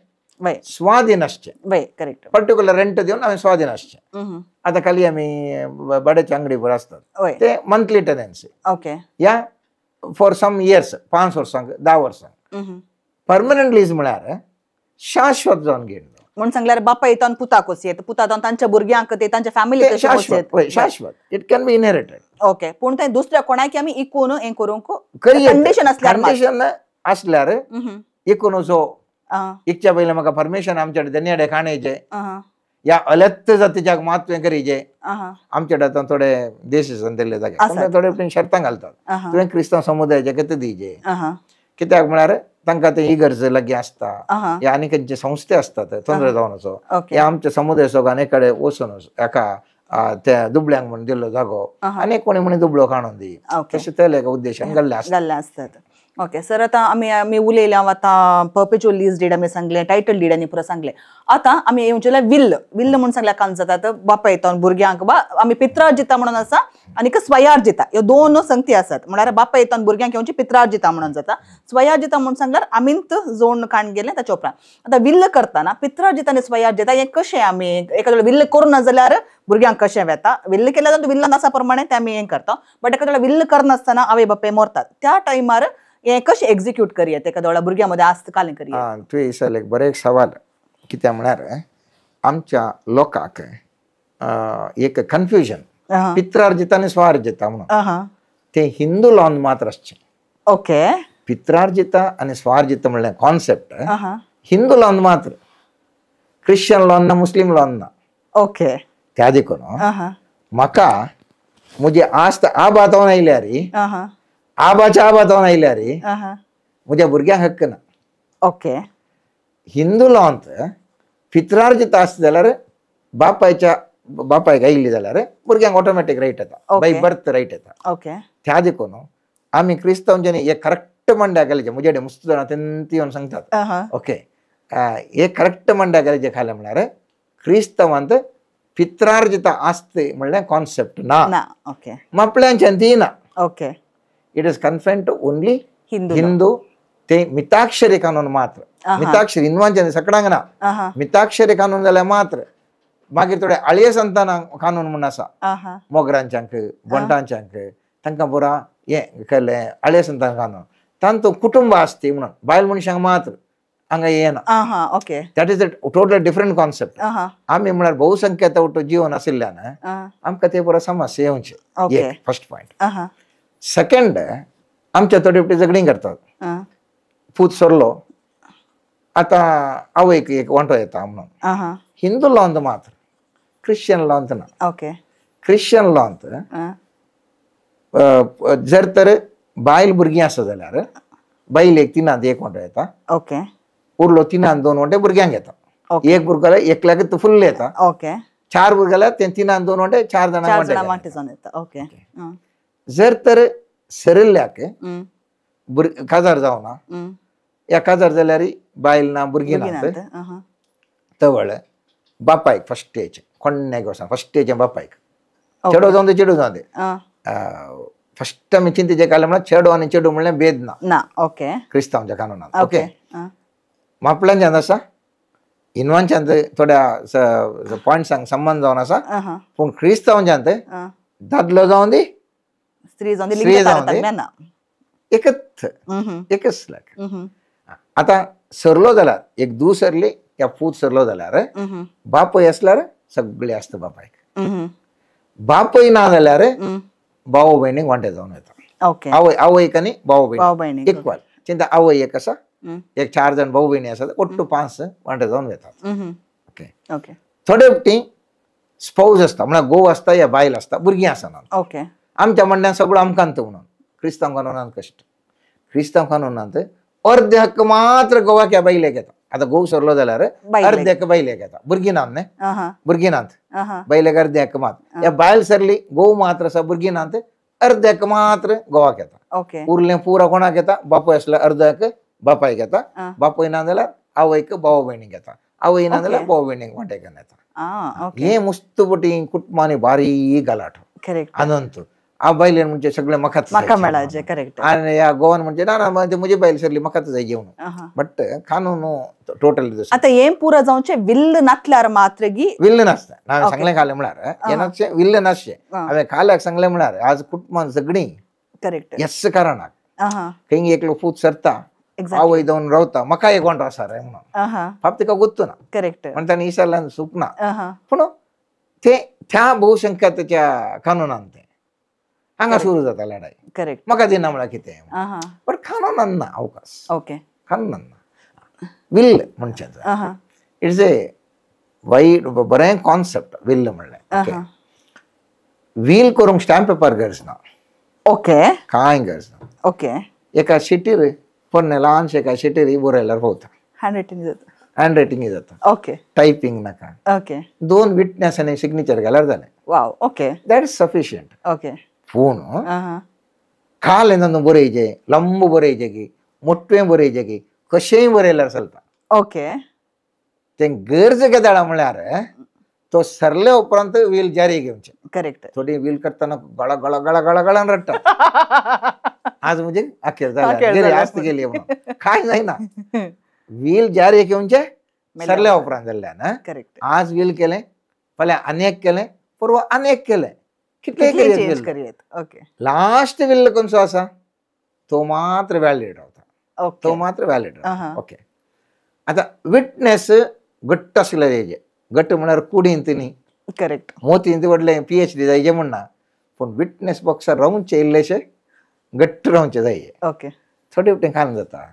स्वाधीन आसचें. करेक्ट. पर्टिक्युलर रेंट दिवन आमी स्वाधीन आसचें. आतां खाली आमी भाड्याच्या अंगडी भर आसतात ते मंथली टेनन्सी. ओके. या फॉर सम इयर्स 5 वर्सांक 10 वर्सांक. परमनंट लीज म्हळ्यार शाश्वत जावन घेवन म्हणून सांगल्यार बापा येता पुताक वचयेत पुता जावन तांच्या भुरग्यांक ते तांच्या फॅमिलीक शाश्वत शाश्वत it can be inherited. Okay पूण ते दुसऱ्या कोणाक आमी इकून हें करूंक कंडिशन आसल्यार कंडिशन आसल्यार इकून जो इकच्या पयलीं म्हाका परमिशन आमच्या देन्याडे काणयचे या अलत्त जातीच्याक मात तुवें करीचे. आमच्याकडे आतां थोडे देश दिल्ले जागे थोडे शर्तां घालतात तुवें क्रिस्तांव समुदायाचे कितें दिजे कित्याक म्हळ्यार तांकां ते इगर्ज लागीं आसता या आनी खंयचे संस्थे आसतात तोंदरे जावन असो या आमच्या समुदाय सगळो आनी कडेन वचून एका त्या दुबळ्यांक म्हणून दिल्लो जागो आनी कोणी म्हण दुबळो काडून दी तशें ते एका उद्देशान घाल्ले आसतात. ओके सर आतां आमी आमी उलयले हांव आतां परपेच्युअल लीज did आमी सांगलें टायटल did आनी पुरो सांगलें. आतां आमी येवचें will will म्हूण सांगल्या कान जातात बापाय येता भुरग्यांक वा आमी पित्रार्जिता म्हणून आसा आनी स्वयार्जिता ह्यो दोन संगती आसात. म्हळ्यार बापाय येता भुरग्यांक येवची पित्रार्जिता म्हणून जाता स्वयार्जिता म्हणून सांगल्यार आमींत जोड काण गेलें ताच्या उपरांत आतां will करतना पित्रार्जिता आनी स्वयार्जिता हें कशें आमी एखाद्या will करूं ना जाल्यार भुरग्यांक कशें वेता will केल्यार जाल्यार विल्लान आसा प्रमाणे तें आमी हें करता बट एखाद्या will करनासतना आवय बापाय मरतात त्या टायमार हें कशें एक्झिक्यूट करयेत एखाद्या वेळार भुरग्यां मदें आस्त कालें करयेत. तुवें विचारलें एक बरें एक सवाल कित्याक म्हळ्यार आमच्या लोकांक एक कन्फ्युजन पित्रार्जिता आनी स्वार्जिता म्हणून तें हिंदू लॉन मात्र आसचें. ओके. पित्रार्जिता आनी स्वार्जिता म्हणल्यार कॉन्सेप्ट हिंदू लॉन मात्र क्रिश्चन लॉन ना मुस्लीम लॉन ना. ओके. त्या देखून म्हाका म्हजी आस्त आबातावन आयल्यार आबाच्या आबातावन आयल्यार म्हज्या भुरग्यांक हक्क ना. ओके. हिंदू लॉंत पित्रार्जित आसता जाल्यार बापायच्या बापायक आयिल्ली जाल्यार भुरग्यांक ऑटोमॅटीक रायट येता बाय बर्थ रायट येता. ओके. त्या देखून आमी क्रिस्तांवच्यानी एक करेक्ट मांड्या घालचें म्हजे कडेन मुस्त जाणां तेंती येवन सांगतात. ओके एक करेक्ट मांड्या घालचें खालें म्हळ्यार क्रिस्तांवांत पित्रार्जित आस्ते म्हणल्यार कॉन्सेप्ट ना. ओके. मापल्यांच्यान ती ना. Okay. It is confined to only Hindu ते मिताक्षरी कानून मात्र मिताक्षरी हिंदवांच्या सकडांक ना मिताक्षरी कानून जाल्यार मात्र मागीर थोडे आळये संतानां कानून म्हूण आसा मोगरांच्यांक बोंटांच्यांक तांकां पुरा हें केलें आळये संतान कानून तांतूं कुटुंब आसती म्हणून बायल मनशांक मात्र हांगा येना. Okay. That is a total different concept. आमी म्हळ्यार बहुसंख्या उठो जीवन आशिल्ल्यान आमकां ते पुरा समस्या येवचे. एक फर्स्ट पॉयंट. सेकंड आमच्या थोडे फावटी झगडीं करतात पूत सरलो आतां आवयक एक वांटो येता म्हणून हिंदू लॉंत मात्र क्रिश्चन लॉंत ना. ओके. क्रिश्चन लॉंत जर तर बायल भुरगीं आसा जाल्यार बायलेक 3 एक वांटो येता. ओके. उरलो 3 2 वांटे भुरग्यांक येता. एक भुरगो जाल्यार एकल्याक फुल्ल येता. ओके. 4 भुरगे जाल्यार ते 3 2 वांटे 4 जाणांक वांटे जावन येता. ओके. जर तर सरिल्ल्याक काजार जावना या काजार जाल्यार बायल ना भुरगीं ना तवळ बापायक फर्स्ट येचें कोण्ण्याक वचना फर्स्ट येचें बापायक चेडो जावन दे चेडू जावन दे फर्स्ट आमी चिंतेचें काडलें म्हळ्यार चेडो आनी चेडू म्हणल्यार भेद ना. ओके. क्रिस्तांवच्या कानूनांत. ओके. मापल्यांच्यान आसा हिंदवांच्यान थोड्या पॉयंट्सांक संबंद जावन आसा पूण क्रिस्तांवच्यान दादलो जावन दी स्त्री जावन दी एकच एकच लाख. आतां सरलो जाल्यार एक दू सरली या पूत सरलो जाल्यार बापूय आसल्यार सगळे आसता बापायक बापूय ना जाल्यार भाव भयणीक वांटे जावन येता. आवय आवयक आनी भाव भयणी इक्वल चिंता आवय एक आसा एक 4 जाण भाव भयणी आसा ಒಟ್ಟು 5 वांटे जावन वेतात. ओके. ओके. थोडे फावटी स्पौज आसता म्हळ्यार घोव आसता या बायल आसता भुरगीं आसना. ओके. आमच्या म्हणण्यान सगळो आमकां म्हणून क्रिस्तांव कानूनांत कश्ट क्रिस्तांव कानूनांत अर्दे हक्क मात्र गोवाक या बायलेक येता. आतां घोव सरलो जाल्यार अर्देक बायलेक येता भुरगीं नात न्ही भुरगीं नात बायलेक अर्देक मात ह्या बायल सरली घोव मात्र आसा भुरगीं नात अर्देक मात्र घोवाक येता उरलें पुरा कोणाक येता बापूय आसल्यार अर्देक बापायक येता बापूय ना जाल्यार आवयक भाव भयणीक येता आवय ना जाल्यार भाव भयणीक वांटेकान येता हे मुस्तपटी कुटुंबांनी बारीक गलाटो अनंत आ बायलेन म्हणजे सगळे म्हाकाच म्हाका मेळाचे करेक्ट आनी ह्या गोवन म्हणजे ना ना म्हजी बायल सरली म्हाकाच जाय जेवण बट कानून टोटल आतां हें पुरो जावचें विल्ल नासल्यार मात्र गी विल्ल नासता हांवें सांगलें खालें म्हळ्यार हें नासचें विल्ल नासचें हांवें खाल्याक सांगलें म्हळ्यार आज कुटुंबान सगळीं करेक्ट येस कारणाक खंय एकलो पूत सरता आवय जावन रावता म्हाका एक वांटो आसा रे म्हणून बाप तिका गुत्तू ना करेक्ट म्हण ताणें विचारल्यान सुख ना पूण ते त्या बहुसंख्याच्या कानुनान ते हांगा सुरू जाता लढाई करेक्ट म्हाका दिना म्हळ्यार कितें बट कानुनान ना अवकाश ओके कानुनान ना will म्हणचें it's a वायट बरें कॉन्सेप्ट will म्हणलें ओके will करूंक स्टॅम्प पेपर गरज ना ओके कांय गरज ना ओके एका शिटीर पोन्ने ल्हानशे एका शिटीर बरयल्यार पावता हँड रायटींग जाता हँड रायटींग जाता ओके टायपींग नाका ओके दोन विटनेस आनी सिग्नेचर घाल्यार जालें wow okay that is sufficient okay पूण काल येना बरयचें लंब बरयचें की मोटवें बरयचें की कशेंय बरयल्यार चलता ओके तें गरज केदाळा म्हळ्यार तो सरले उपरांत व्हील जारी घेवचें करेक्ट थोडी व्हील करतना गळा गळा गळा गळा गळान रडटा आज म्हणजे अखेर जाली गेली आज गेली म्हणून काय जायना व्हील जारी घेवचें सरल्या उपरांत जाल्ल्यान करेक्ट आज व्हील केलें फाल्यां आनी एक केलें परवां आनी एक केलें कितले चेंज करूयात ओके लास्ट will खंयचो आसा तो मात्र व्हॅलिड रावता तो मात्र व्हॅलिड रावता ओके आतां विटनेस घट्ट आसले जायचे घट्ट म्हळ्यार कुडींत न्ही करेक्ट मोतींत व्हडलें PhD जायचे म्हणना पूण विटनेस बॉक्सार रावचे इल्लेशे घट्ट रावचे जाय ओके थोडे फावटी काम जाता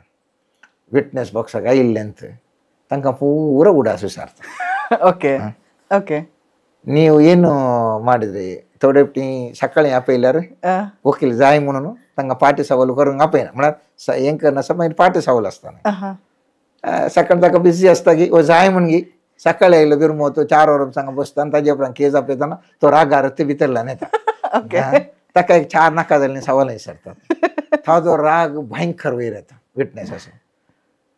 विटनेस बॉक्साक आयिल्ल्यान तांकां पुरो उडास विसारता ओके ओके ನೀವು ಏನು ಮಾಡಿದ್ರಿ थोडे फावटी सकाळी आपयल्यार वकील जाय म्हणून तांकां पाटी सवाल करूंक आपयना म्हळ्यार हें करनासता मागीर पाटी सवाल आसता सकाळी ताका बिजी आसता की ओ जाय म्हणगी सकाळी आयलो बिरमो तो 4 वरां सांगा बसता आनी ताजे उपरांत केज आपयतना तो रागार ते भितरल्यान येता ताका एक 4 नाका जाल्लीं सवालां विचारतात ताजो राग भयंकर वयर येता विटनेस असो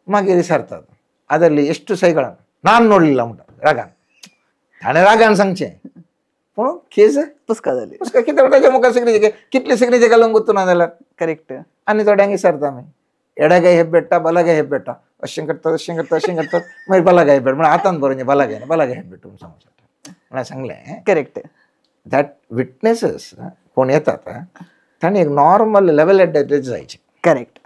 मागीर विचारतात ಅದರಲ್ಲಿ ಎಷ್ಟು ಸಹಿಗಳನ್ನು ನಾನು ನೋಡಲಿಲ್ಲ म्हणटा रागान ताणें रागान सांगचें पूण केस पुस्का जाली पुस्का कितें ताच्या मुखार सिग्नेचर कितले सिग्नेचर घालूंक गुत्तू ना जाल्यार करेक्ट आनी थोड्यांक विचारता आमी एडगाय हेब्बेट्टा बलगाय हेब्बेट्टा अशें करतात अशें करतात अशें करतात मागीर बलगाय हेब्बेट म्हळ्यार आतां बरोवचें बलगाय बलगाय हेब्बेट म्हणून सांगूंक शकता म्हळ्यार सांगलें करेक्ट that witnesses कोण येतात तांणी एक नॉर्मल लेवल एडेड जायचे करेक्ट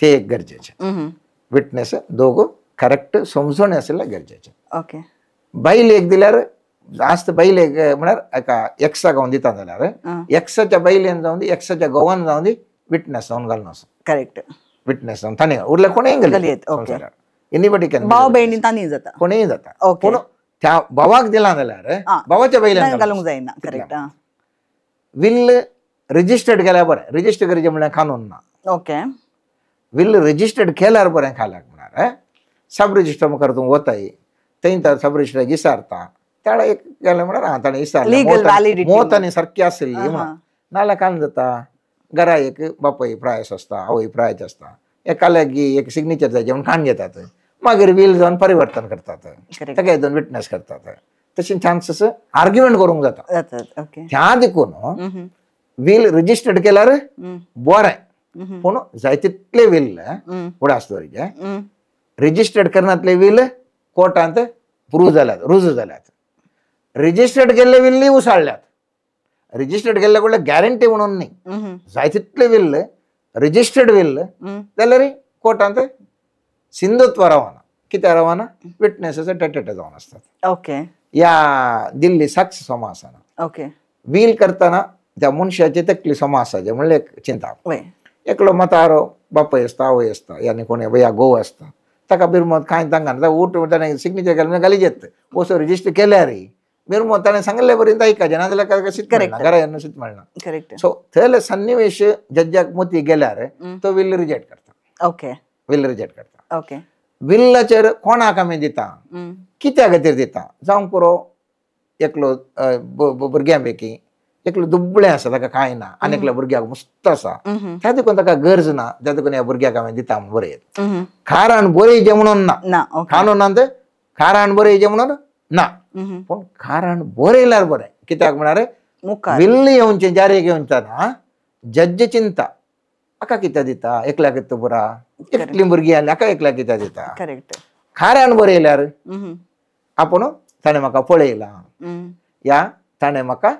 ते एक गरजेचें विटनेस दोगो करेक्ट समजून आशिल्लें गरजेचें ओके बैल एक दिल्यार जास्त बैल एक म्हळ्यार एका एक्साक हांव दिता जाल्यार एक्साच्या बैलेन जावन दी एक्साच्या घोवान जावन दी विटनेस जावन घालून आसा करेक्ट विटनेस जावन ताणें उरले कोणेय घालयेत ओके एनीबडी can भाव भयणी तांणी जाता कोणेय जाता पूण त्या भावाक दिला जाल्यार भावाच्या बैलान घालूंक जायना करेक्ट will registered केल्यार बरें रजिस्टर करचें म्हळ्यार कानून ना ओके will registered केल्यार बरें खाल्याक म्हळ्यार सब रजिस्टर मुखार तूं वताय थंय तर सब रजिस्टर विचारता ताणें एक गेलें म्हळ्यार आं ताणें विचारलें मोत आनी सारकी आशिल्ली म्हणून नाल्यार कांय जाता घरा एक बापूय प्रायस आसता आवय प्रायस आसता एकाल्यागी एक सिग्नेचर जाय म्हणून काण घेतात मागीर will जावन परिवर्तन करतात ताका दोन विटनेस करतात तशें चान्सीस आर्ग्युमेंट करूंक जाता त्या देखून will registered केल्यार बरें पूण जाय तितले will उडास दवरिचे रजिस्टर्ड करनातले will कोर्टांत प्रूव जाल्यात रुजू जाल्यात रजिस्टर्ड केल्ले विल्लय उसाळ्यात रजिस्टर्ड केल्ले कडल्यान गॅरंटी म्हणून न्ही जाय तितले will registered will जाल्यार कोर्टांत सिंधुत्व रावना कित्याक रावना विटनेसाचो टेटेटे जावन आसतात ओके या दिल्ली साक्ष समा आसना ओके will करतना त्या मनशाची तकली समा आसाचे म्हणल्यार एक चिंता एकलो म्हातारो बापूय आसता आवय आसता या कोणी या घोव आसता ताका बिरमोत कांय तांकां उठ ताणें सिग्नेचर केलें म्हणल्यार घाली येत वचो रजिस्टर केल्यार बिरमोत ताणें सांगले पर्यंत आयकाचें नाजाल्यार ताका सीत मेळना घरा येवन सीत मेळना करेक्ट सो थंयले सन्निवेश जज्जाक मोती गेल्यार तो will reject करता ओके will reject करता ओके विल्लाचेर कोणाक आमी दिता, कित्या खातीर दिता, जावंक पुरो एकलो भुरग्यां पैकी एकलो दुबळें आसा ताका कांय ना आनी एकल्या भुरग्याक मस्त आसा, त्या देखून ताका गरज ना, त्या देखून ह्या भुरग्याक हांवें दिता म्हूण बरयत. कारण बरयचें म्हणून ना, कानूनांत कारण बरयचें म्हणून ना, पूण कारण बरयल्यार बरें. कित्याक म्हळ्यार विल्ल येवचें जारी घेवचें जज्ज चिंता हाका कित्याक दिता, एकल्याक कितें बरा, एकलीं भुरगीं आसली हाका एकल्याक कित्याक दिता. कारण बरयल्यार आपूण ताणें म्हाका पळयलां या ताणें म्हाका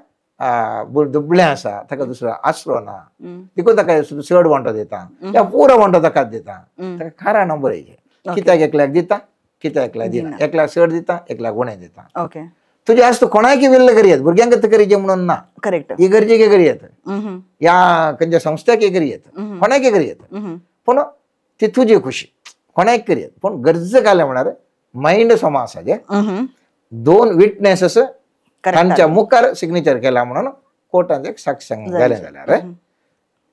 दुबळें आसा ताका दुसरो आसरो ना देखून ताका चड वांटो दिता या पुरो वांटो ताकाच दिता. ताका कारण बरयचें कित्याक एकल्याक दिता, कित्याक एकल्याक दिना, एकल्याक चड दिता एकल्याक उणें दिता. तुजे आस कोणाकी विल्ल करयेत, भुरग्यांक करयें म्हणून ना, इगर्जेक करयेत या खंयच्या संस्थ्याक करयेत, कोणाकी करयेत, पूण ती तुजी खुशी कोणाक करयेत. पूण गरज घालें म्हळ्यार मायंड समा आसा जे दोन विटनेसेस तांच्या मुखार सिग्नेचर केला म्हणून कोर्टांत एक साक्ष जालें जाल्यार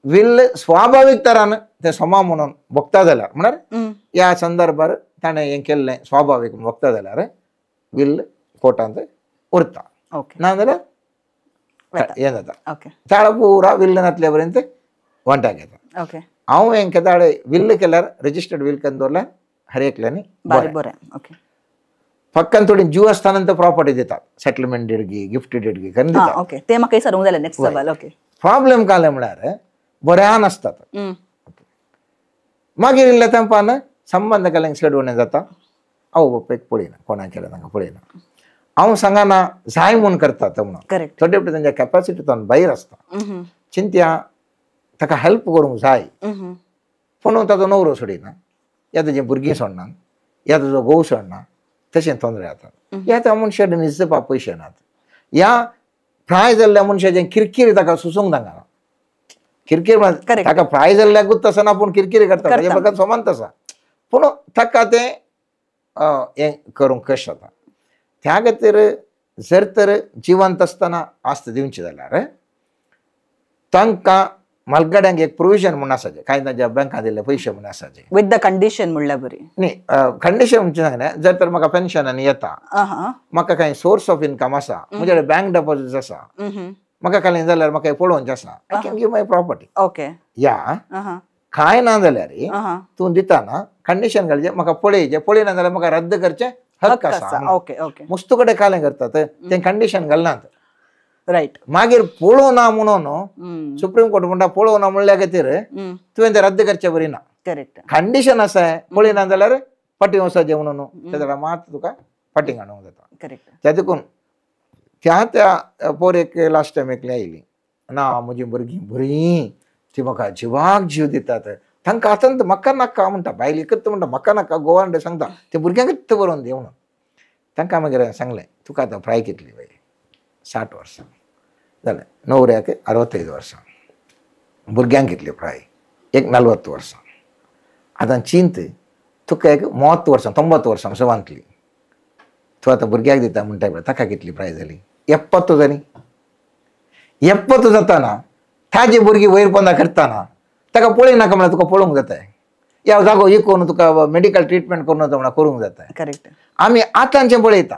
will स्वाभावीक तरान तें समा म्हणून भोगता जाल्यार म्हळ्यार ह्या संदर्भार ताणें हें केल्लें स्वाभावीक भोगता जाल्यार will कोर्टांत उरता, ना जाल्यार हें जाता. ताळ पुरा will नातल्या पर्यंत वांट्याक येता. हांव हें केदाळे will केल्यार रजिस्टर्ड will करून दवरल्यार हर एकल्यांनी बरें. फक्कन थोडी जीव आसतना प्रॉपर्टी दितात, सेटलमेंट did gift did करून दितात. ते म्हाका विचारूंक जालें नेक्स्ट सवाल. प्रॉब्लेम कालें म्हळ्यार बऱ्यान आसतात, मागीर इल्ल्या तेंपान संबंद केल्यान चड उणें जाता. आवय बापायक पळयना, कोणाक केलें तांकां पळयना. हांव सांगना जाय म्हूण करतात म्हणून, थोडे फावटी तांच्या कॅपॅसिटींतल्यान भायर आसता, चिंत्या ताका हेल्प करूंक जाय, पूण ताचो नवरो सोडिना या ताजी भुरगीं सोडना या ताजो घोव सोडना, तशें तोंदरे जातात. ह्या त्या मनशाक निजपा पयशे नात, ह्या प्राय जाल्ल्या मनशाचें किरकिरी ताका सुसूंक तांकां किरकीर ताका प्राय जाल्ल्याकूच आसना पूण किरकिरी करता ताजे प्रकार सोमांत आसा, पूण ताका तें हें करूंक कश्ट जाता. त्या खातीर जर तर जिवंत आसतना आस्त दिवची जाल्यार तांकां मालगाड्यांक एक प्रोविजन म्हूण आसाचें, कांय तांच्या बँकान दिल्ले पयशे म्हूण आसाचे विथ the condition म्हणल्यार बरी न्ही. कंडिशन म्हणचे सांगलें, जर तर म्हाका पेन्शन येता, म्हाका कांय सोर्स ऑफ इनकम आसा, म्हजे कडेन बँक डेपॉझिट्स आसा, म्हाका कांय जाल्यार म्हाका पळोवचें आसा, I can give my property. Okay या कांय ना जाल्यार तूं दितना कंडिशन घालचें म्हाका पळयचें, पळयना जाल्यार म्हाका रद्द करचें हक्क आसा. मुस्तू कडेन कालें करतात तें कंडिशन घालनात. रायट. मागीर पळोवना म्हणून सुप्रीम कोर्ट म्हणटा पळोवना म्हणल्या खातीर तुवें तें रद्द करचें बरी ना. करेक्ट. कंडिशन आसा पळयना जाल्यार फाटीं वचचें म्हणून ते जाल्यार मात तुका फाटीं हाडूंक जाता. करेक्ट. त्या देखून त्या त्या पोर एक लास्ट टायम एकली आयली ना म्हजी भुरगीं बरीं ती म्हाका जिवाक जीव दितात, तांकां आतां म्हाका नाका म्हणटा, बायल एकच म्हणटा म्हाका नाका, गोवान सांगता ते भुरग्यांकच बरोवन दी म्हणून. तांकां मागीर सांगलें तुका आतां प्राय कितली बाय, 60 वर्सां जालें, णवऱ्याक 65 वर्सां, भुरग्यांक कितली प्राय एक 40 वर्सां, आतां चिंत तुका एक 30 वर्सां 90 वर्सां सवांतली, तूं आतां भुरग्याक दिता म्हणटा पळय ताका कितली प्राय जाली, 70 जाली. 70 जाताना ताजी भुरगीं वयर पोंदा करतना ताका पळयनाका म्हळ्यार तुका पळोवंक जाता, ह्या जागो इकोवन तुका मेडिकल ट्रिटमेंट करूं जाता म्हणल्यार करूंक जाता. करेक्ट. आमी आतांचें पळयता,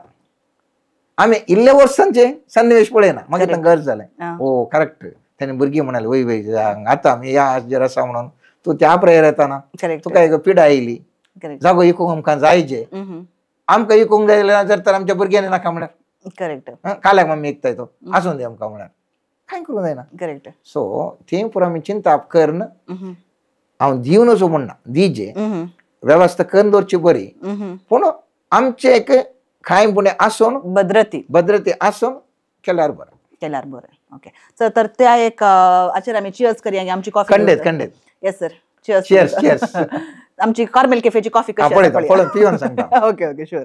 आमी इल्ले वर्सांचे सन्निवेश पळयना, मागीर तांकां गरज जालें ओ करेक्ट तेणी भुरगीं म्हणाले वय वय आतां आमी ह्या हाजेर आसा म्हणून तूं त्या प्रेयर येताना तुका एक पिडा आयली, जागो इकूंक आमकां जायचे, आमकां इकूंक जाय जाल्यार जर तर आमच्या भुरग्यांनी नाका म्हळ्यार करेक्ट, काल्याक मम्मी इकताय तो आसून दी आमकां म्हळ्यार कांय करूंक जायना. करेक्ट. सो थंय पुरो आमी चिंताप करून हांव दिवनच म्हणना, दिजे वेवस्था करून दवरची बरी, पूण आमचें एक कांय पुणें आसून भद्रती भद्रती आसून केल्यार बरें, केल्यार बरें. ओके सर, तर त्या एक आचेर आमी चियर्स करया आमची कॉफी. खंडीत खंडीत. Yes sir, cheers. Cheers cheers. आमची कार्मेल कॅफेची कॉफी कशी पळयता पळोवन पिवन सांगता. Okay okay sure.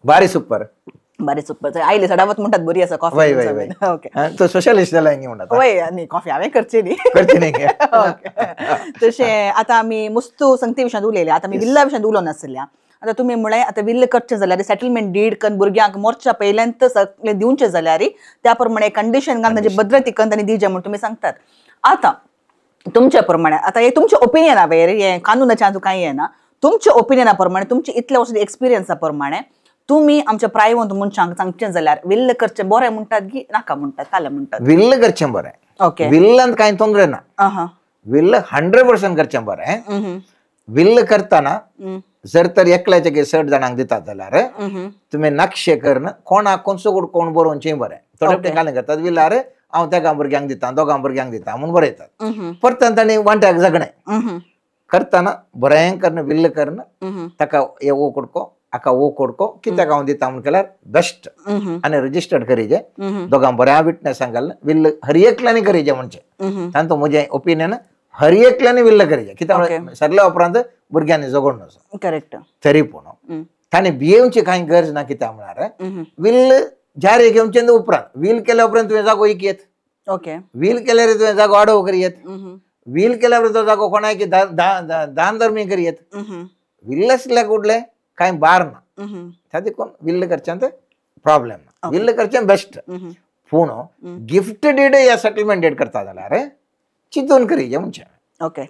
बारी सुपर, बारी सुपर. आयले सडावत म्हणटात बरी आसा कॉफी. वय वय वय. ओके तो सोशलिस्ट जाला हिंगी म्हणटात. वय न्ही कॉफी हांवें करची न्ही, करची न्ही. तशें आतां आमी मुस्तू संगती विशयांत उलयले, आतां आमी विल्ला विशयांत उलोवन आसल्या. आतां तुमी म्हळें आतां विल्ल करचें जाल्यार सेटलमेंट did करून भुरग्यांक मोर्चा पयल्यांत सगळें दिवचें जाल्यार त्या प्रमाणे कंडिशन घालून तांची भद्रती करून तांणी दिवचें म्हूण तुमी सांगतात. आतां तुमच्या प्रमाणे आता हे तुमचे ओपिनियन हांवें हे कानूनाचें आजून कांय येना तुमच्या ओपिनियना प्रमाणे तुमचे इतले वर्सां एक्सपिरियन्सा प्रमाणे तुम्ही आमच्या प्रायवंत मनशांक सांगचें जाल्यार विल्ल करचें बरें म्हणटात की नाका म्हणटात कालें म्हणटात विल्ल करचें बरें ओके विल्लांत कांय तोंदरे ना विल्ल 100% करचें बरें विल्ल करतना जर तर एकल्याचे 60 जाणांक दितात जाल्यार तुमी नक्षे करून कोणाक कोणसो कोण बरोवचें बरें थोडे कालें करतात विल्लार हांव तेगा भुरग्यांक दिता दोगां भुरग्यांक दिता म्हूण बरयतात परतान तांणी वांट्याक झगणें करतना बरें करून विल्ल करून ताका हे ओ कुडको हाका ओ कुडको कित्याक हांव दिता म्हूण केल्यार बेस्ट आनी रजिस्टर्ड करीजे दोगां बऱ्या विटनेसांक घालून विल्ल हर एकल्यानी करीजे म्हणचे तांचो म्हजें ओपिनियन हर एकल्यानी विल्ल करीजे कित्याक सरल्या उपरांत भुरग्यांनी जगोवन न्हू करेक्ट तरी पूण ताणें भियेवची कांय गरज ना कित्याक म्हळ्यार विल्ल जारी घेवचे उपरांत वील केल्या उपरांत तुवें जागो इकयत ओके वील केल्यार तुवें जागो आडव करयत वील केल्या उपरांत तो जागो कोणाक दान धर्मी करयत विल्ल आसल्यार कुडलें कांय बार ना त्या देखून विल्ल करचें प्रॉब्लेम ना विल्ल करचें बेस्ट पूण गिफ्ट did या सेटलमेंट did करता जाल्यार चिंतून करीजे म्हणचें ओके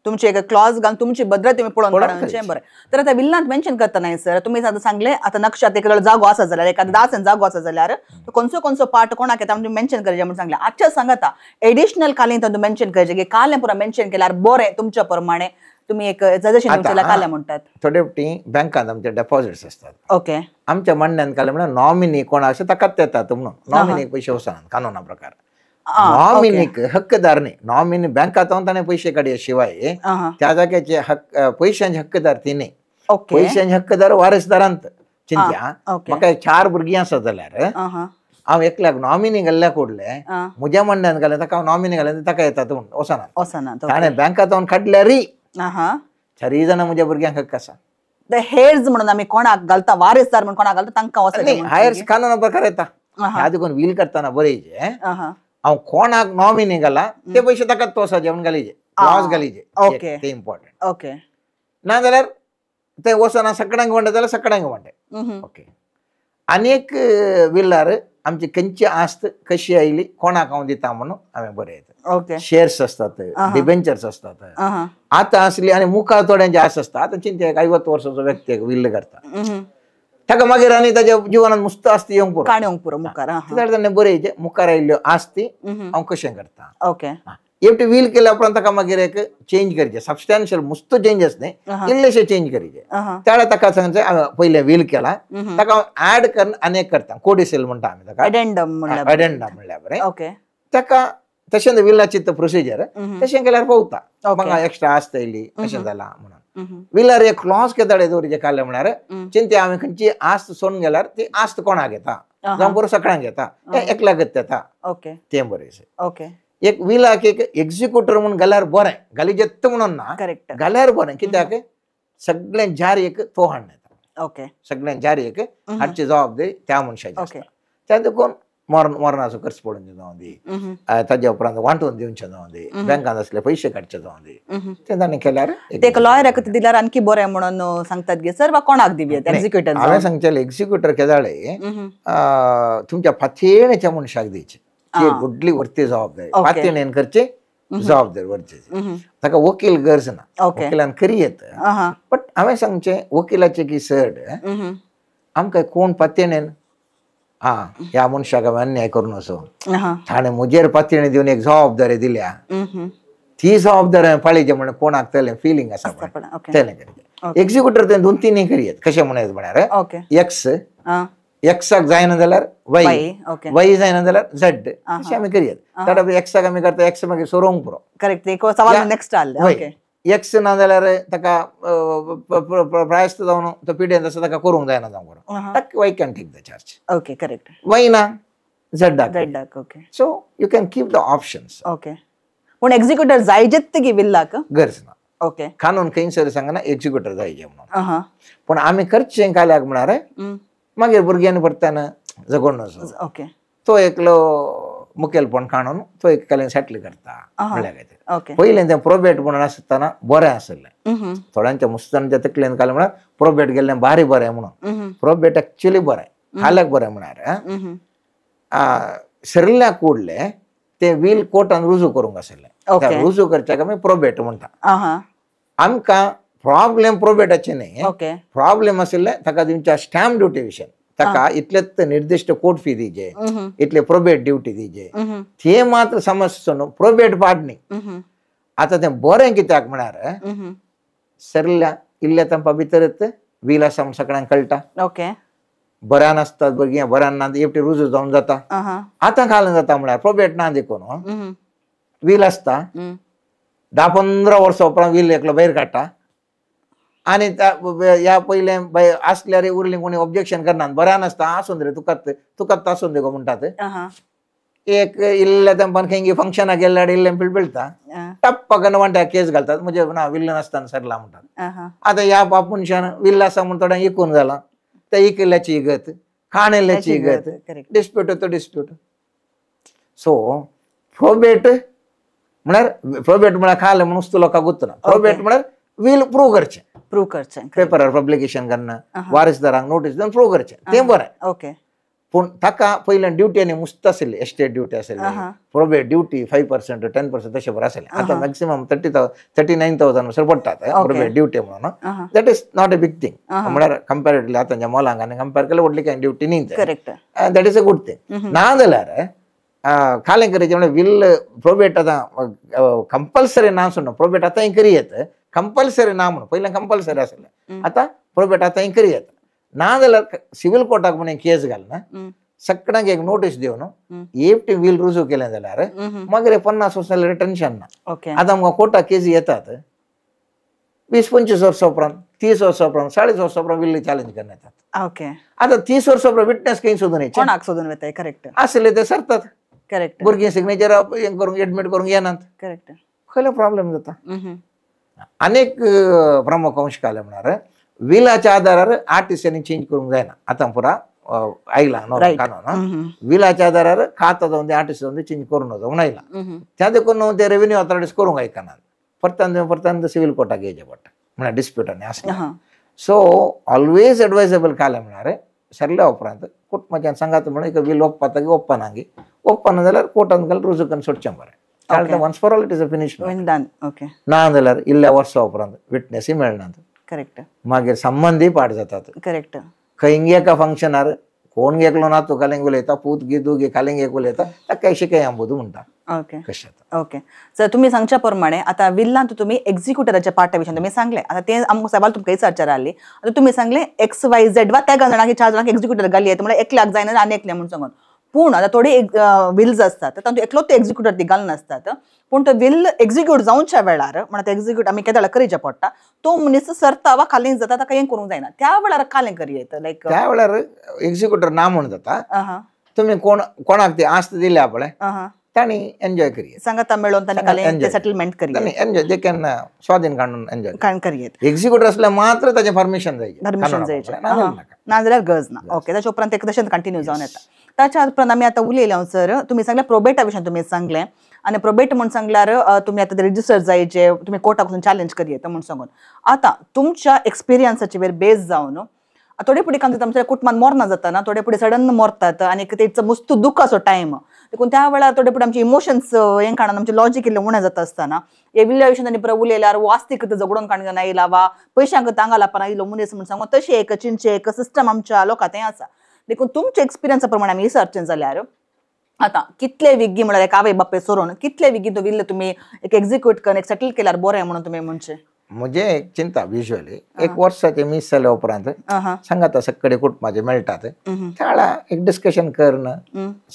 तुमचे एक क्लॉज घालून तुमची भद्र तुमी पळोवन काडचें बरें तर आतां विल्लांत मेन्शन करता न्हय सर तुमी आतां सांगलें आतां नक्षात एक जागो आसा जाल्यार एखादो 10 जागो आसा जाल्यार तो कोणसो कोणसो पार्ट कोणाक येता तुमी मेन्शन करचें म्हणून सांगलें आजच्या सांगता एडिशनल कालें तातूंत मेन्शन करचें की कालें पुरा मेन्शन केल्यार बरें तुमच्या प्रमाणे तुमी एक सजेशन दिवचें कालें म्हणटात थोडे फावटी बँकांत आमचे डेपॉझिट्स आसतात ओके आमच्या म्हणण्यान कालें म्हणल्यार नॉमिनी कोण आसा ताकाच येतात म्हणून नॉमिनीक पयशे वचनात कानूना प्रकार नॉमिनीक हक्कदार न्ही नॉमिनी बँकात ताणें पयशे काडये शिवाय त्या जाग्याचे हक्क पयशांचे हक्कदार ती न्ही पयशांचे हक्कदार वारसदारांत चिंत्या म्हाका 4 भुरगीं आसा जाल्यार हांव एकल्याक नॉमिनी घाल्ल्या कुडलें म्हज्या म्हणण्यान घालें ताका हांव नॉमिनी घालें ताका येतात म्हूण वचना ताणें बँकात काडल्यारय 4 जाणां म्हज्या भुरग्यांक हक्क आसा हेर्स म्हणून आमी कोणाक घालता वारसदार म्हणून कोणाक घालता तांकां वचना हायर्स कानूना प्रकार येता ह्या देखून वील करतना बरयचें हांव कोणाक नॉमिनी घाला ते पयशे ताकाच तोसाचे म्हणून घालीचे क्लॉज घालीचे ओके ते इम्पॉर्टंट ओके ना जाल्यार ते वचना सगळ्यांक म्हणटा जाल्यार सगळ्यांक म्हणटा ओके आनी एक विल्लार आमची खंयची आस्त कशी आयली कोणाक हांव दिता म्हणून हांवें बरयता ओके शेर्स आसतात डिबेंचर्स आसतात आतां आसली आनी मुखार थोड्यांची आस आसता आतां चिंता 50 वर्साचो व्यक्ती एक विल्ल करता ताका मागीर आनी ताच्या जिवनात मुस्त आस्ती येवंक पुरो काणयेवंक पुरो मुखार ताणें बरयचें मुखार आयिल्ल्यो आस्ती हांव कशें करता ओके एकटी वील केल्या उपरांत ताका मागीर एक चेंज करचें सबस्टेन्शियल मुस्त चेंजस न्ही इल्लेशे चेंज करचे त्या वेळार ताका सांगचें हांवें पयलें वील केलां ताका हांव एड करून आनी एक करता कोडिसेल म्हणटा आमी ताका एडेंडम म्हणल्यार एडेंडम म्हणल्यार बरें ओके ताका तशें विलाची प्रोसिजर तशें केल्यार पवता म्हाका एक्स्ट्रा आस्त येयली अशें जालां म्हणून विलार एक क्लॉज केदाडे दवरिचे काडले म्हळ्यार चिंते हांवें खंयची आस्त सोडून गेल्यार ती आस्त कोणाक येता जावं बरो सगळ्यांक येता एकल्याकच येता ओके तें बरें ओके एक विलाक एक एक्झिक्युटर म्हणून घाल्यार बरें घालीजेत म्हणून ना करेक्ट घाल्यार बरें कित्याक सगळें जार एक तो हाडून येता ओके सगळें जार एक हाडची जबाबदारी त्या मनशाची ओके त्या देखून मरणाचो खर्च पडून जावं दी ताज्या उपरांत वांटून दिवचें जावं दी बँकांत आसले पयशे काडचे जावं दी तें ताणें केल्यार ते लॉयराक दिल्यार आणखी बरें म्हणून सांगतात गे सर वा कोणाक दिवया एक्झिक्युटर हांवें सांगचें एक्झिक्युटर केदाळे तुमच्या पातयेणेच्या मनशाक दिवचें ती एक व्हडली व्हडती जबाबदारी पातयेणेन करची जबाबदारी व्हरची ताका वकील गरज ना वकिलान करी येत बट हांवें सांगचें वकिलाचें की सड आमकां कोण पातयेणेन आं ह्या मनशाक हांवें अन्याय करून असो ताणें म्हजेर पातयेणी दिवन एक जबाबदारी दिल्या ती जबाबदारी हांवें पाळीचे म्हणून कोणाक तेलें फिलींग आसा तेलें करचें एक्झिक्युटर तें 2 3 करयेत कशें म्हणयत म्हळ्यार एक्स एक्साक जायना जाल्यार वाय वाय जायना जाल्यार झेड अशें आमी करयेत त्या एक्साक आमी करता एक्स मागीर सोरोवंक पुरो करेक्ट एक सवाल नेक्स्ट आसलें एक्स ना जाल्यार ताका प्रायस्त जावन तो पिडेन आसा ताका करूंक जायना जावंक पुरो ताका Y can take the charge okay correct Y ना झेडाक okay so you can keep the options okay पूण एक्झिक्युटर जायजेत की विल्लाक गरज ना ओके कानून खंयसर सांगना एक्झिक्युटर जायजे म्हणून पूण आमी करचें काल्याक म्हळ्यार मागीर भुरग्यांनी परतान जगोवन वचो ओके तो एकलो मुखेलपण काडून तो एक कलेन सेटल करता म्हणल्यार काय पयलें तें प्रोबेट म्हणून आसतना बरें आसलें थोड्यांच्या मुस्तांच्या तकलेन कालें म्हळ्यार प्रोबेट गेल्लें बारी बरें म्हणून प्रोबेट एक्चुअली बरें खाल्याक बरें म्हळ्यार सरिल्ल्या कुडले ते ते वील कोर्टान रुजू करूंक आशिल्लें. रुजू करच्याक आमी प्रोबेट म्हणटा. आमकां प्रॉब्लेम प्रोबेटाचे न्ही, प्रॉब्लेम आशिल्लें ताका दिवच्या स्टॅम्प ड्युटी विशय. ताका इतलेच निर्दिश्ट कोर्ट फी दिजे, इतले प्रोबेट ड्युटी दिजे, ते मात्र समजचो न्हू प्रोबेट पाड न्ही. आतां तें बरें कित्याक म्हळ्यार सरल्या इल्ल्या तेंपा भितरच वील आसा म्हूण सगळ्यांक कळटा. बऱ्यान आसतात भुरगीं, बऱ्यान ना एकटी रुजू जावन जाता. आतां घालून जाता म्हळ्यार प्रोबेट ना देखून वील आसता 10-15 वर्सां उपरांत वील एकलो भायर काडटा आनी ह्या पयलें आसल्यार उरलीं कोणी ऑब्जेक्शन करना, बऱ्यान आसता आसून रे तुकाच तुकाच आसून दे गो म्हणटात. एक इल्ल्या तेंपान खंय फंक्शनाक गेल्यार इल्लें पिळपिळटा टप्प कन्न म्हणटा केस घालतात म्हणजे ना विल्ल नासतना सरला म्हणटात. आतां ह्या बाप मनशान विल्ल आसा म्हूण थोड्यांक इकून जाला, त्या इकल्याची गत खाणेल्याची गत, डिस्प्यूट तो डिस्प्यूट. सो प्रोबेट म्हळ्यार प्रोबेट म्हळ्यार खालें म्हणून वस्तू लोकांक गुत्तना, प्रोबेट म्हळ्यार वील प्रूव करचें, प्रूव करचें, पेपरार पब्लिकेशन करना, वारसदारांक नोटीस दिवन प्रूव करचें, तें बरें. ओके. पूण ताका पयल्यान ड्युटी आनी मुस्त आशिल्ली, एस्टेट ड्युटी आशिल्ली, प्रोबेट ड्युटी 5% 10% तशें बरें आशिल्लें. आतां मॅक्सिमम 39,000 म्हणसर पडटात प्रोबेट ड्युटी म्हणून. That is not a big thing म्हळ्यार कंपेरेटिवली आतांच्या मोलांक आनी कंपेर केल्यार व्हडली कांय ड्युटी न्ही. Correct. That is a good thing. ना जाल्यार खालें करचें म्हळ्यार will probate आतां कंपल्सरी ना सोडून प्रोबेट आतांय करी येत, कंपल्सरी ना म्हणून पयलें कंपल्सरी आशिल्लें, आतां प्रोबेट आतांय करी येता. ना जाल्यार सिवील कोर्टाक म्हणून केस घालना, सगळ्यांक एक नोटीस दिवन एकटी वील रुजू केलें जाल्यार मागीर 50 वर्सां जाल्यार टेन्शन ना. आतां आमकां कोर्टाक केसी येतात 20-25 वर्सां उपरांत, 30 वर्सां उपरांत, 40 वर्सां उपरांत will challenge करून येतात. आतां 30 वर्सां उपरांत विटनेस खंय सोदून येचे, कोणाक सोदून वताय. करेक्ट. आसले ते सरतात. करेक्ट. भुरगीं सिग्नेचर हें करूंक एडमीट करूंक येनात. करेक्ट. खंयलो प्रॉब्लेम जाता. अनेक प्रमुख अंश काले म्हळ्यार विलाच्या आधारार आर्टिस्टांनी चेंज करूंक जायना. आतां पुरा आयला नवो कानून, विलाच्या आधारार खाता जावन ते आर्टिस्ट जावन ते चेंज करूं नजो म्हूण आयला. त्या देखून न्हू ते रेवेन्यू ऑथॉरिटीज करूंक आयकनात, परतान परतान सिवील कोर्टाक येयचें पडटा म्हळ्यार डिस्प्यूट आनी आसता. सो ऑलवेज एडवायजेबल कालें म्हळ्यार सरल्या उपरांत कुटुंबाच्यान सांगात म्हणून एक will ओप्पा की ओप्पा गी ओप्पा जाल्यार कोर्टान घाल रुजू करून सोडचें बरें. Once for all it is a finish. Okay. ना जाल्यार इल्ल्या वर्सां उपरांत विटनेसूय मेळनात. करेक्ट. मागीर संबंदीय पाड जातात. करेक्ट. खंय एका फंक्शनार कोण एकलो ना तूं खालेंग उलयता, पूत गी दू गी खालेंग एक उलयता, ताका शिकय आंबोदू म्हणटा. ओके. कशें. ओके सर, तुमी सांगच्या प्रमाणे आतां विल्लांत तुमी एक्झिक्युटराच्या पार्टा विशयान तुमी सांगलें, आतां तें आमकां सवाल तुमकां विचारचें रावली. आतां तुमी सांगलें एक्स वाय झेड वा तेगां जाणांक 4 जाणांक एक्झिक्युटर घाली येता म्हळ्यार एकल्याक जायना आनी एकलें म्हूण सांगून. पूण आतां थोडे विल्स आसतात तातूंत एकलोच तो एक्झिक्युटर ती घालून आसतात, पूण तो will execute जावच्या वेळार म्हणटा एक्झिक्यूट आमी केदाळ करचें पडटा, तो मनीस सरता वा खालीं जाता, ताका हें करूंक जायना, त्या वेळार खालें करी येता लायक त्या वेळार एक्झिक्युटर ना म्हूण जाता. तुमी कोण कोणाक ती आस्त दिल्या पळय तांणी एन्जॉय करी, सांगाता मेळोवन तांणी खालें settlement curry, enjoy they can स्वाधीन काडून एन्जॉय करी. एक्झिक्युटर असल्यार मात्र ताचें परमिशन जाय, परमिशन जायचें ना जाल्यार गरज ना. ओके. ताच्या उपरांत एक तशेंच कंटिन्यू जावन येता. ताच्या उपरांत आमी आतां उलयले सर, तुमी सांगलें प्रोबेटा विशयान तुमी सांगलें आनी प्रोबेट म्हूण सांगल्यार तुमी आतां रजिस्टर जायचे, तुमी कोर्टाक वचून चॅलेंज करी येता म्हूण सांगून. आतां तुमच्या एक्सपिरियन्साचे वेर बेज जावन थोडे फुडें काम जाता, आमच्या कुटुंबान मरना जाता ना, थोडे फुडें सडन मरतात आनी तेचो मस्त दुख्खाचो टायम, देखून त्या वेळार थोडे फुडें आमचे इमोशन्स हें काडून आमचें लॉजीक इल्लें उणें जाता आसतना हे विल्ल्या विशयान तांणी पुरो उलयल्यार वास्तीक झगडोन काडून आयला वा पयशांक तांगा लापना आयलो मनीस म्हूण सांगून तशें एक चिंचें एक सिस्टम आमच्या लोकांत हें आसा. देखून तुमच्या एक्सपिरियन्सा प्रमाणे आमी विचारचें जाल्यार आतां कितले विग्गी म्हळ्यार एक आवय बापाय सोडून कितले विग्गी तो विल्ल तुमी एक एक्झिक्यूट करून एक सेटल केल्यार बरें म्हणून तुमी म्हणचें? म्हजें एक चिंता युज्वली एक वर्साचे मीस जाल्या उपरांत सांगाता सगळे कुटुंबाचे मेळटात त्या एक डिस्कशन करून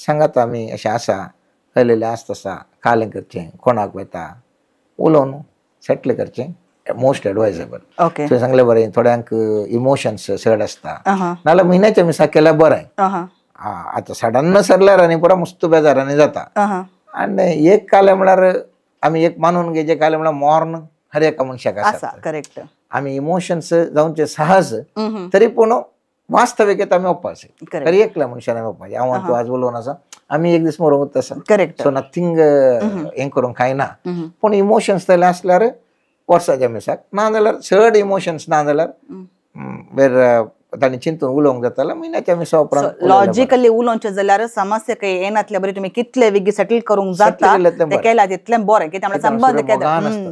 सांगाता आमी अशें आसा कळलेलें आसता आसा कालें करचें कोणाक वता उलोवन सेटल करचें मोस्ट एडवायजेबल. ओके. तुवें सांगलें बरें थोड्यांक इमोशन्स चड आसता, नाजाल्यार म्हयन्याच्या मिसाक केल्यार बरें. आतां सडन सरल्यार आनी पुरो मुस्त बेजारांनी जाता. आनी एक कालें म्हळ्यार आमी एक मानून घेवचें कालें म्हळ्यार मॉर्न हर एका मनशाक आसा. करेक्ट. आमी इमोशन्स जावचे सहज तरी पूण वास्तविकता आमी ओप्पाचे, हर एकल्या मनशान आमी ओप्पाचे. हांव तूं आज उलोवन आसा, आमी एक दीस मरोंक आसा. करेक्ट. सो नथींग हें करूंक कांय ना, पूण इमोशन्स जाल्यार आसल्यार वर्साच्या मिसाक, ना जाल्यार चड इमोशन्स ना जाल्यार वेर तांणी चिंतून उलोवंक जाता जाल्यार म्हयन्याच्या मिसा उपरांत लॉजिकली उलोवचें जाल्यार समस्या काही येनातल्या बरी तुमी कितले वेगळी सेटल करूंक जाता ते केला तितलें बरें, कित्याक संबंद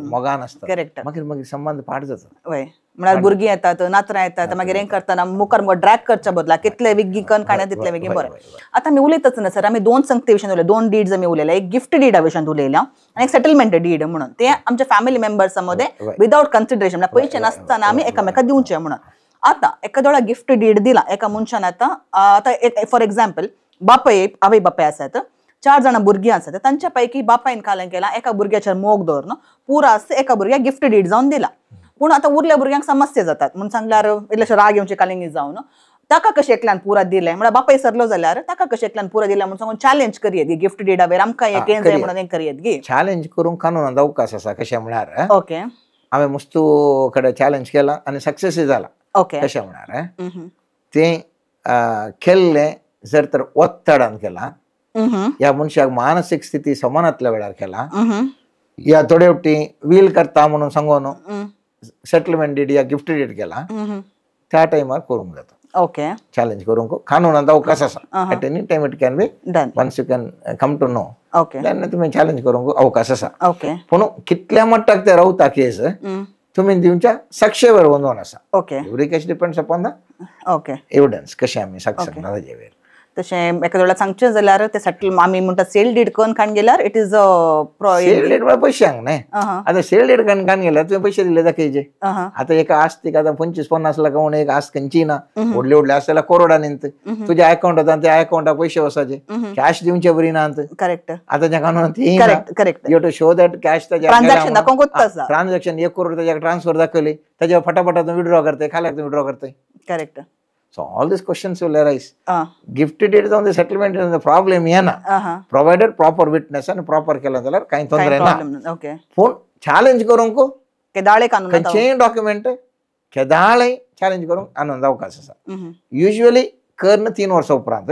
मोगान आसता. करेक्ट. मागीर मागीर संबंद पाड जाता. वय, म्हळ्यार भुरगीं येतात, नातरां येतात, मागीर हें करतना मुखार ड्रॅग करच्या बदला कितले वेगळी कन काण्या तितले वेगळी बरें. आतां आमी उलयतच ना सर, आमी दोन संगते विशयान उलयले, दोन डीड्स आमी उलयले, एक गिफ्ट डिडा विशयान उलयल्या आनी एक सेटलमेंट did म्हणून. ते आमच्या फॅमिली मेंबर्सा मदें विदावट कन्सिडरेशन, म्हळ्यार पयशे नासतना आमी एकामेका दिवचे म्हणून. आतां एका वेळा गिफ्ट did दिला एका मनशान, आतां आतां फॉर एक्झाम्पल बापाय आवय बापाय आसात, 4 जाणां भुरगीं आसात, तांच्या पैकी बापायन कालें केला एका भुरग्याचेर मोग दवरन पुरा आसता एका भुरग्याक गिफ्ट did जावन दिला, पूण आतां उरल्या भुरग्यांक समस्या जातात म्हणून सांगल्यार इल्लेशे राग येवचे कालिंगी जावन ताका कशें एकल्यान पुरा दिलें, म्हळ्यार बापाय सरलो जाल्यार ताका कशें एकल्यान पुरा दिलें म्हणून सांगून चॅलेंज करयेत गिफ्ट डिडा वयर आमकां हें जाय म्हणून हें करयेत गी. चॅलेंज करूंक कानूनांत अवकाश आसा. कशें म्हळ्यार ओके हांवें मुस्तू कडेन चॅलेंज केला आनी सक्सेसूय जाला. ओके. कशें म्हळ्यार तें केल्लें जर तर ओत्तडान केलां, ह्या मनशाक मानसीक स्थिती समानातल्या वेळार केला, या थोडे फावटी व्हील करता म्हणून सांगून सेटलमेंट did या गिफ्ट did केला, त्या टायमार करूंक जाता. ओके. चॅलेंज करूंक कानूनांत अवकाश आसा. At any time it can be done. Once you can come to know okay तेन्ना तुमी चॅलेंज करूंक अवकाश आसा. ओके. पूण कितल्या मट्टाक ते रावता केस तुमी दिवच्या साक्षेवर वचून आसा. Okay. Every case depends upon the okay evidence, कशें आमी साक्ष सांगता ताजे वयर. तशें एका वेळार सांगचें जाल्यार ते सेटल आमी म्हणटा सेल did करून खाण गेल्यार it is sale did म्हळ्यार पयशांक न्हय. आतां सेल did करून खाण गेल्यार तुवें पयशे दिले दाखयचे. आतां एका आस्तीक आतां 25-50 लाखां म्हणून एक आस्त खंयची ना, व्हडली व्हडली आस जाल्यार करोडांनी तुज्या अकाउंट आतां त्या अकाउंटाक पयशे वचपाचे, कॅश दिवचे बरी ना. करेक्ट. आतां त्या कानून ती correct correct you to show that cash transaction दाखोवंकूच आसा. ट्रान्झॅक्शन 1 करोड ताज्या ट्रान्सफर दाखयली, ताज्या फटाफटा तूं विड्रॉ करतय, खाल्याक तूं विड्रॉ करतय. Correct. So all these questions will arise. Gifted deed जावन सेटलमेंट प्रॉब्लेम येना, प्रोवायडेड प्रॉपर विटनेस आनी प्रॉपर केला जाल्यार कांय तोंदरे ना. ओके. पूण चॅलेंज करूंक केदाळे कानून खंयचेय डॉक्युमेंट केदाळे चॅलेंज करूंक आनंद अवकाश आसा. युज्वली कर्ण 3 वर्सां उपरांत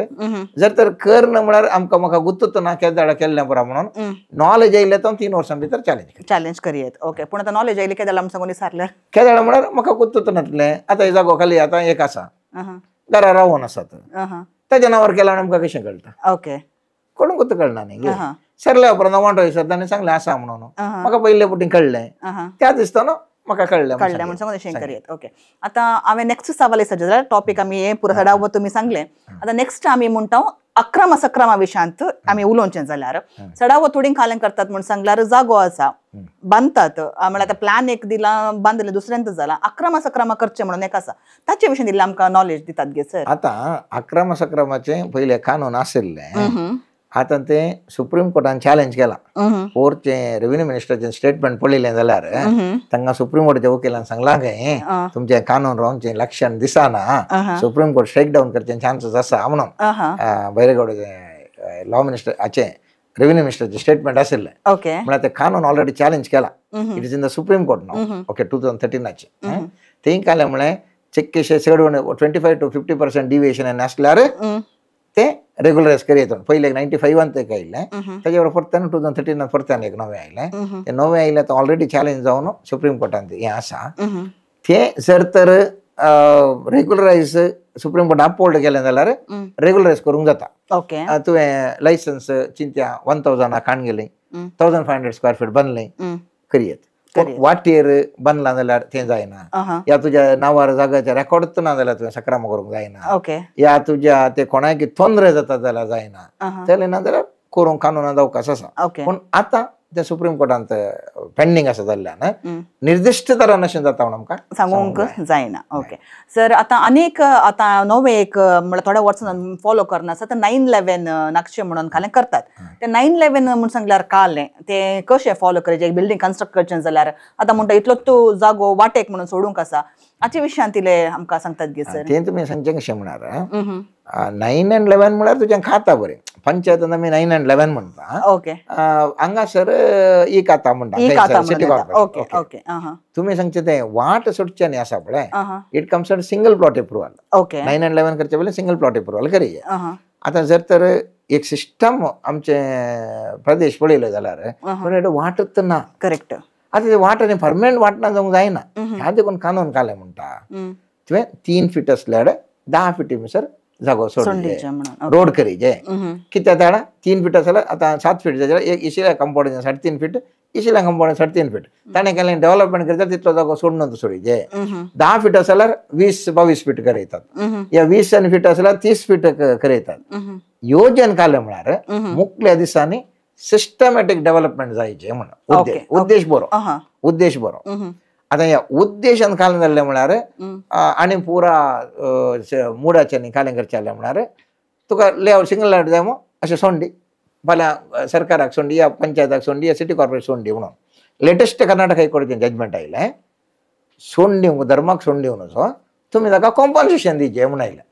जर तर कर्ण म्हळ्यार आमकां म्हाका गुत्तूच ना केदाळा केल्लें पुरो म्हणून नॉलेज आयिल्लें तो 3 वर्सां भितर चॅलेंज चॅलेंज करयेत. ओके. पूण आतां नॉलेज आयली केदाळ आमी सांगून विचारल्यार केदाळ म्हळ्यार म्हाका गुत्तूच नासलें, आतां हे जागो खाली आतां एक आसा घरा रावून आसात ताच्या नांवार केला आमकां कशें कळटा? ओके. कोणूच कळना न्ही. सरल्या उपरांत वांटो विसरता आनी सांगलें आसा म्हणून म्हाका पयले फावटी कळ्ळें त्या दिसता न्हू म्हाका कळ्ळें कळ्ळें म्हणून सांगून अशें करयेत. ओके. आतां हांवें नेक्स्ट सवाल विचारचें जाल्यार टॉपीक आमी हें पुरो सडाव तुमी सांगलें. आतां नेक्स्ट आमी म्हणटा अक्रमा सक्रमा विशयांत आमी उलोवचें जाल्यार सडावो थोडी खालें करतात म्हूण सांगल्यार जागो आसा बांदतात, म्हळ्यार आतां प्लॅन एक दिला बांदले दुसऱ्यांत जाला अक्रमा सक्रमा करचें म्हणून एक आसा, ताचे विशीं दिल्लें आमकां नॉलेज दितात गे सर? आतां अक्रमा सक्रमाचें पयलें कानून आशिल्लें, आतां तें सुप्रीम कोर्टान चॅलेंज केलां. पोरचें रेवेन्यू मिनिस्टराचें स्टेटमेंट पळयलें जाल्यार तांकां सुप्रीम कोर्टाच्या वकिलान सांगलां खंय तुमचें कानून रावचें लक्षण दिसना, सुप्रीम कोर्ट स्ट्रायक डावन करचें चान्सीस आसा म्हणून बैरेगौडाचें लॉ मिनिस्टर हाचें रेवेन्यू मिनिस्टराचें स्टेटमेंट आशिल्लें. म्हळ्यार तें कानून ऑलरेडी चॅलेंज केलां, it is in the Supreme Court न्हू. ओके. 2013 थंय कालें म्हळें चिक्केशे चड 25 to 50% deviation आसल्यार ते रेगुलरायज करयेत. पयलें 95 एक आयिल्लें, ताजे बरोबर परत्यान 2013 परत्यान एक नवें आयलें, तें नवें आयलें तो ऑलरेडी चॅलेंज जावन सुप्रीम कोर्टान हें आसा. तें जर तर रेगुलरायज सुप्रीम कोर्टान अपहोल्ड केलें जाल्यार रेगुलरायज करूंक जाता. ओके. तुवें लायसन्स चिंत्या 1000 काण गेलें, 1500 स्क्वेअर फीट बांदलें करयेत, वाटेर बांदलां जाल्यार तें जायना, या तुज्या नांवार जाग्याचें रेकॉर्डूच ना जाल्यार तुवें सक्राम करूंक जायना, या तुज्या ते कोणाक तोंदरे जाता जाल्यार जायना, जालें ना जाल्यार करूंक कानूनांत अवकाश आसा. पूण आतां तें सुप्रीम कोर्टांत पेंडींग आसा जाल्ल्यान निर्दिश्ट तरान अशें जाता म्हणून आमकां सांगूंक जायना. Okay sir. आतां आनीक आतां नवें एक म्हळ्यार थोड्या वर्सां फॉलो करना आसा, आतां 9/11 नक्षे म्हणून कालें करतात, ते 9/11 म्हूण सांगल्यार कालें तें कशें फॉलो करचें? एक बिल्डींग कन्स्ट्रक्ट करचें जाल्यार आतां म्हणटा इतलो तूं जागो वाटेक म्हणून सोडूंक आसा, हाचे विशयांत इल्लें आमकां सांगतात गे सर? तें तुमी सांगचें कशें म्हळ्यार 9 and 11 म्हळ्यार तुजें खाता बरें, पंचायतीन आमी 9 and 11 म्हणटा. ओके. हांगासर ई खाता म्हणटा सिटी कॉर्पोरेशन. तुमी सांगचें तें वाट सोडचें न्ही आसा पळय, it comes at single plot approval. Okay. 9 and 11 करचे पयलीं सिंगल प्लॉट एप्रुवल करया. आतां जर तर एक सिस्टम आमचे प्रदेश पळयलो जाल्यार वाटच ना. करेक्ट. आतां ते वाट आनी परमनंट वाट ना जावंक जायना, ह्या देखून कानून कालें म्हणटा तुवें 3 फीट आसल्यार 10 फीटी भितर जागो सोडली रोड करीजे कित्याक जाणा 3 फीट आसल्यार आतां 7 फीट जाल्यार एक इशिल्या कंपाउंड 3.5 फीट इशिल्या कंपाउंड 3.5 फीट ताणें केलें डेव्हलपमेंट करता तितलो जागो सोडून सोडीजे 10 फीट आसल्यार 20-22 फीट करयतात या 20 फीट आसल्यार 30 फीट करयतात योजन काले म्हळ्यार मुखल्या दिसांनी सिस्टमॅटिक डेव्हलपमेंट जायचे म्हणून उद्देश बरो उद्देश बरो आतां ह्या उद्देशान कालें जाल्लें म्हळ्यार आनी पुरा मुडाच्यांनी कालें करचें जालें म्हळ्यार तुका लेआवट सिंगल लेआवट जाय मो अशें सोंडी फाल्यां सरकाराक सोंडी या पंचायताक सोंडी या सिटी कॉर्पोरेशन सोंडी म्हणून लेटेस्ट कर्नाटक हायकोर्टाचें जजमेंट आयलें सोंडी धर्माक सोंडी म्हणून तुमी ताका कॉम्पन्सेशन दिवचें म्हूण आयलें.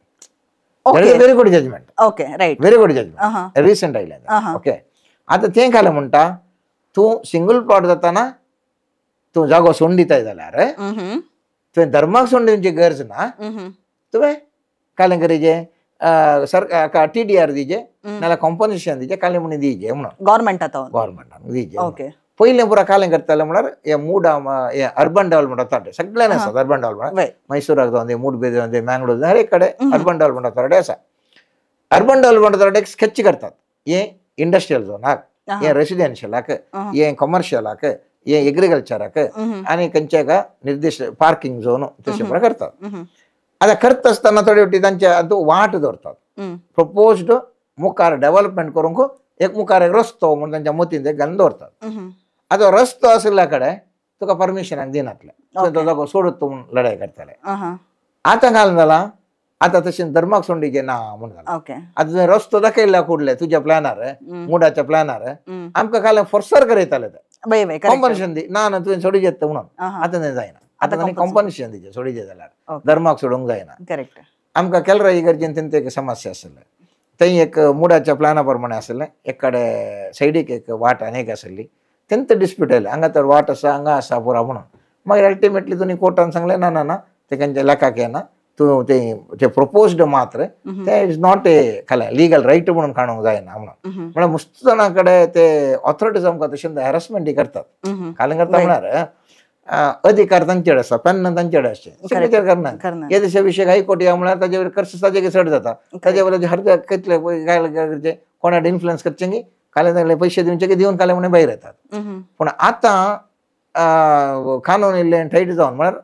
Very good judgement. Okay right very good judgement recent आयलें. ओके आतां तें कालें म्हणटा तूं सिंगल प्लॉट जाताना तूं जागो सोडून दिताय जाल्यार तुवें धर्माक सोडून दिवची गरज ना तुवें कालें करीजे सरकार TDR दिजे नाल्यार कॉम्पन्सेशन दिजे कालें म्हणून दिजे म्हणून गव्हर्मेंटान गव्हर्मेंटान दिजे. पयलें पुरा कालें करतालें म्हळ्यार हे मूड हे अर्बन डेव्हलपमेंट अथॉरिटी सगळ्यांनी आसा अर्बन डेव्हलपमेंट मैसूराक जावन दी मूडबेद जावन दी मँगलोर जावन हर एक कडेन अर्बन डेव्हलपमेंट अथॉरिटी आसा. अर्बन डेव्हलपमेंट अथॉरिटी एक स्केच करतात हे इंडस्ट्रियल झोनाक हे रेसिडेन्शियलाक हे कॉमर्शियलाक हे एग्रीकल्चराक आनी खंयच्या एका निर्दिश्ट पार्किंग झोन तशें पुरा करतात. आतां करता आसतना थोडे फावटी तांच्या वाट दवरतात प्रपोज्ड मुखार डेव्हलपमेंट करूंक एक मुखार एक रस्तो म्हूण तांच्या मतीन ते घालून दवरतात. आतां रस्तो आशिल्ल्या कडेन तुका परमिशनाक दिनातले तुवें तो जागो सोडत म्हूण लढाय करताले. आतां घालून जालां आतां तशें धर्माक सोंडीचें ना म्हूण जालां. आतां तुवें रस्तो दाखयल्ल्या कुडले तुज्या प्लॅनार मुडाच्या प्लॅनार आमकां काल फोर्सर करयताले ते कॉम्पन्सेशन दी ना ना तुवें सोडीचे म्हणून. आतां तें जायना आतां तांणी कॉम्पन्सेशन दिचें सोडीचें जाल्यार धर्माक सोडूंक जायना. करेक्ट. आमकां केलरा इगर्जेन तेंचे एक समस्या आशिल्लें थंय एक मुडाच्या प्लॅना प्रमाणे आशिल्लें एक कडेन सायडीक एक वाट आनी एक आशिल्ली तेंचे डिस्प्यूट आयले हांगा तर वाट आसा हांगा आसा पुरा म्हणून. मागीर अल्टिमेटली तुमी कोर्टान सांगलें ना ना ना ते खंयच्या लेखाक येना तूं ते प्रपोज्ड मात्र ते is not a खालें लिगल रायट म्हणून काडूंक जायना म्हणून. म्हळ्यार मस्त जाणां कडेन ते ऑथॉरिटीज आमकां तशें हॅरसमेंटय करतात. खालें करता म्हळ्यार अधिकार तांचे कडेन आसा पेन्ना तांचे कडेन आसचें सिग्नेचर करना हे तशे विशय हायकोर्ट या म्हळ्यार ताजे वयर कर्स ताजे चड जाता ताजे वयर हर कितले काय करचें कोणा इन्फ्लुयन्स करचें की कालें तांगले पयशे दिवचे की दिवन कालें म्हणून भायर येतात. पूण आतां कानून इल्लें टायट जावन म्हळ्यार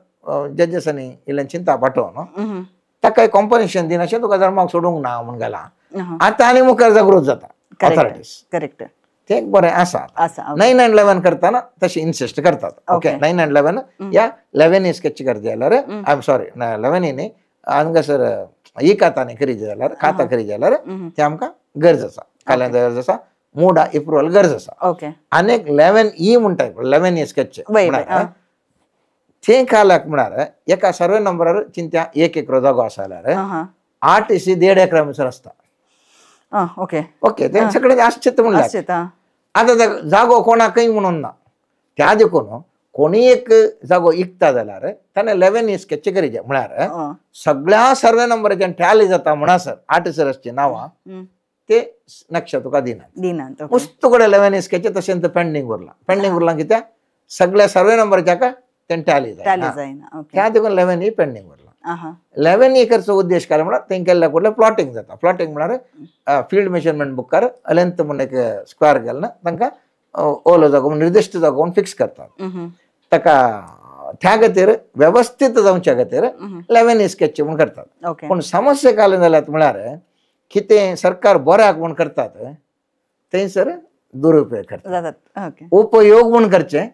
जजेसांनी इल्लें चिंता पाठोवन ताका कॉम्पन्सेशन दिनाशें तुका धर्माक सोडूंक ना म्हूण घालां. आतां आनी मुखार जागृत जाता ऑथॉरिटीज. करेक्ट. ते एक बरें आसा. 9 and 11 करतना तशें इन्सिस्ट करतात. ओके 9 and 11 या 11 स्केच करता जाल्यार I am sorry 11 न्ही हांगासर ई खातांनी करीत जाल्यार खाता करीत जाल्यार ते आमकां गरज आसा काल्यां गरज आसा मुडा एप्रुवल गरज आसा. आनी एक 11E म्हणटा 11E sketch म्हळ्यार ते कालाक म्हळ्यार एका सर्वे नंबरार चिंत्या 1 एकरो जागो आसा जाल्यार 8 इसी 1.5 एकरा भितर आसता. ओके ओके ते सगळें आसचें म्हणल्यार आतां जागो कोणाकय म्हणून ना त्या देखून कोणी एक जागो इकता जाल्यार ताणें 11E sketch करीचे म्हळ्यार सगळ्या सर्वे नंबराच्यान टॅली जाता म्हणसर 8 सर आसची नांवां ते नक्षा तुका दिनात. मस्त कडेन 11E sketch तशें पेंडींग उरलां पेंडींग उरलां कित्याक सगळ्या सर्वे नंबराच्या तें टॅली जायना त्या देखून 11E pending उरलां. 11E करचो उद्देश काय म्हळ्यार थंय केल्ल्या कुडलें प्लॉटींग जाता. प्लॉटींग म्हळ्यार फिल्ड मेजरमेंट बुकार लेंथ म्हूण एक स्क्वेअर घालून तांकां ओलो जागो म्हूण निर्दिश्ट जागो म्हूण फिक्स करतात. ताका त्या खातीर वेवस्थीत जावच्या खातीर 11E sketch म्हूण करतात. पूण समस्या काय जाल्यात म्हळ्यार कितें सरकार बऱ्याक म्हूण करतात थंयसर दुरुपयोग करतात. उपयोग म्हूण करचें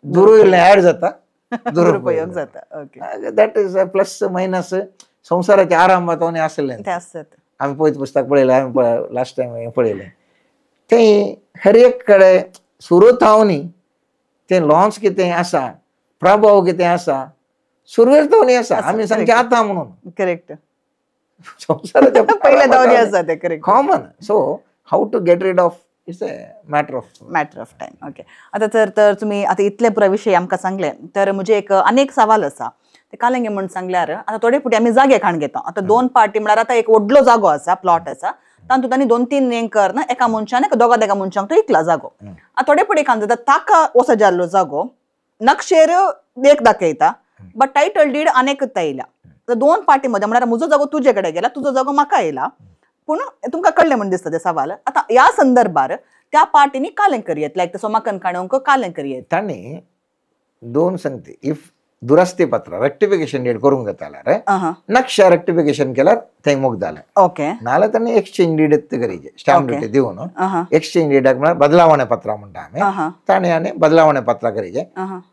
दुरुपयोग ऍड जाता दुरुपयोग जाता. That is plus minus संवसाराच्या आरंभात आसलें आमी पयत पुस्तक पळयलें आमी लास्ट टायम पळयलें थंय हर एक कडेन सुरू थावनी तें लॉन्च कितें आसा प्रभाव कितें आसा सुरवेक थावनी आसा आमी सांगचें आतां म्हणून. करेक्ट. संवसाराच्या पयले थावनी आसा तें correct common. So how to get rid of it's a matter of time. Okay आतां तर तुमी आतां इतले पुराय विशय आमकां सांगले तर म्हजें एक आनी एक सवाल आसा ते कालंगे म्हूण सांगल्यार आतां थोडे फावटी आमी जागे खाण घेता. आतां 2 पार्टी म्हळ्यार आतां एक व्हडलो जागो आसा प्लॉट आसा तातूंत आनी 2-3 हें कर एका मनशान एका दोगा देगा मनशांक तो इकला जागो. आतां थोडे फावटी खाण जाता ताका वचो जाल्लो जागो नक्षेर एक दाखयता बट टायटल did आनी एकच आयल्या. दोन पार्टी मध्ये म्हळ्यार म्हजो जागो तुजे कडेन गेला, तुजो जागो म्हाका येयला, पूण तुमकां कळ्ळें म्हण दिसता ते सवाल. आतां ह्या संदर्भार त्या पार्टीनी कालें करयेत, लायक सोमाकन काणूंक कालें करयेत. तांणी दोन सांगते, if दुरस्ती पत्र रेक्टिफिकेशन डीड करूंक जाता, नक्षा रेक्टिफिकेशन केल्यार थंय मोग जालें. ओके. नाल्यार तांणी एक्सचेंज did करीचे, स्टॅम्प ड्युटी दिवन एक्सचेंज डीडाक म्हळ्यार बदलावणे पत्र म्हणटा आमी, ताणें आनी बदलावणे पत्र करीचे.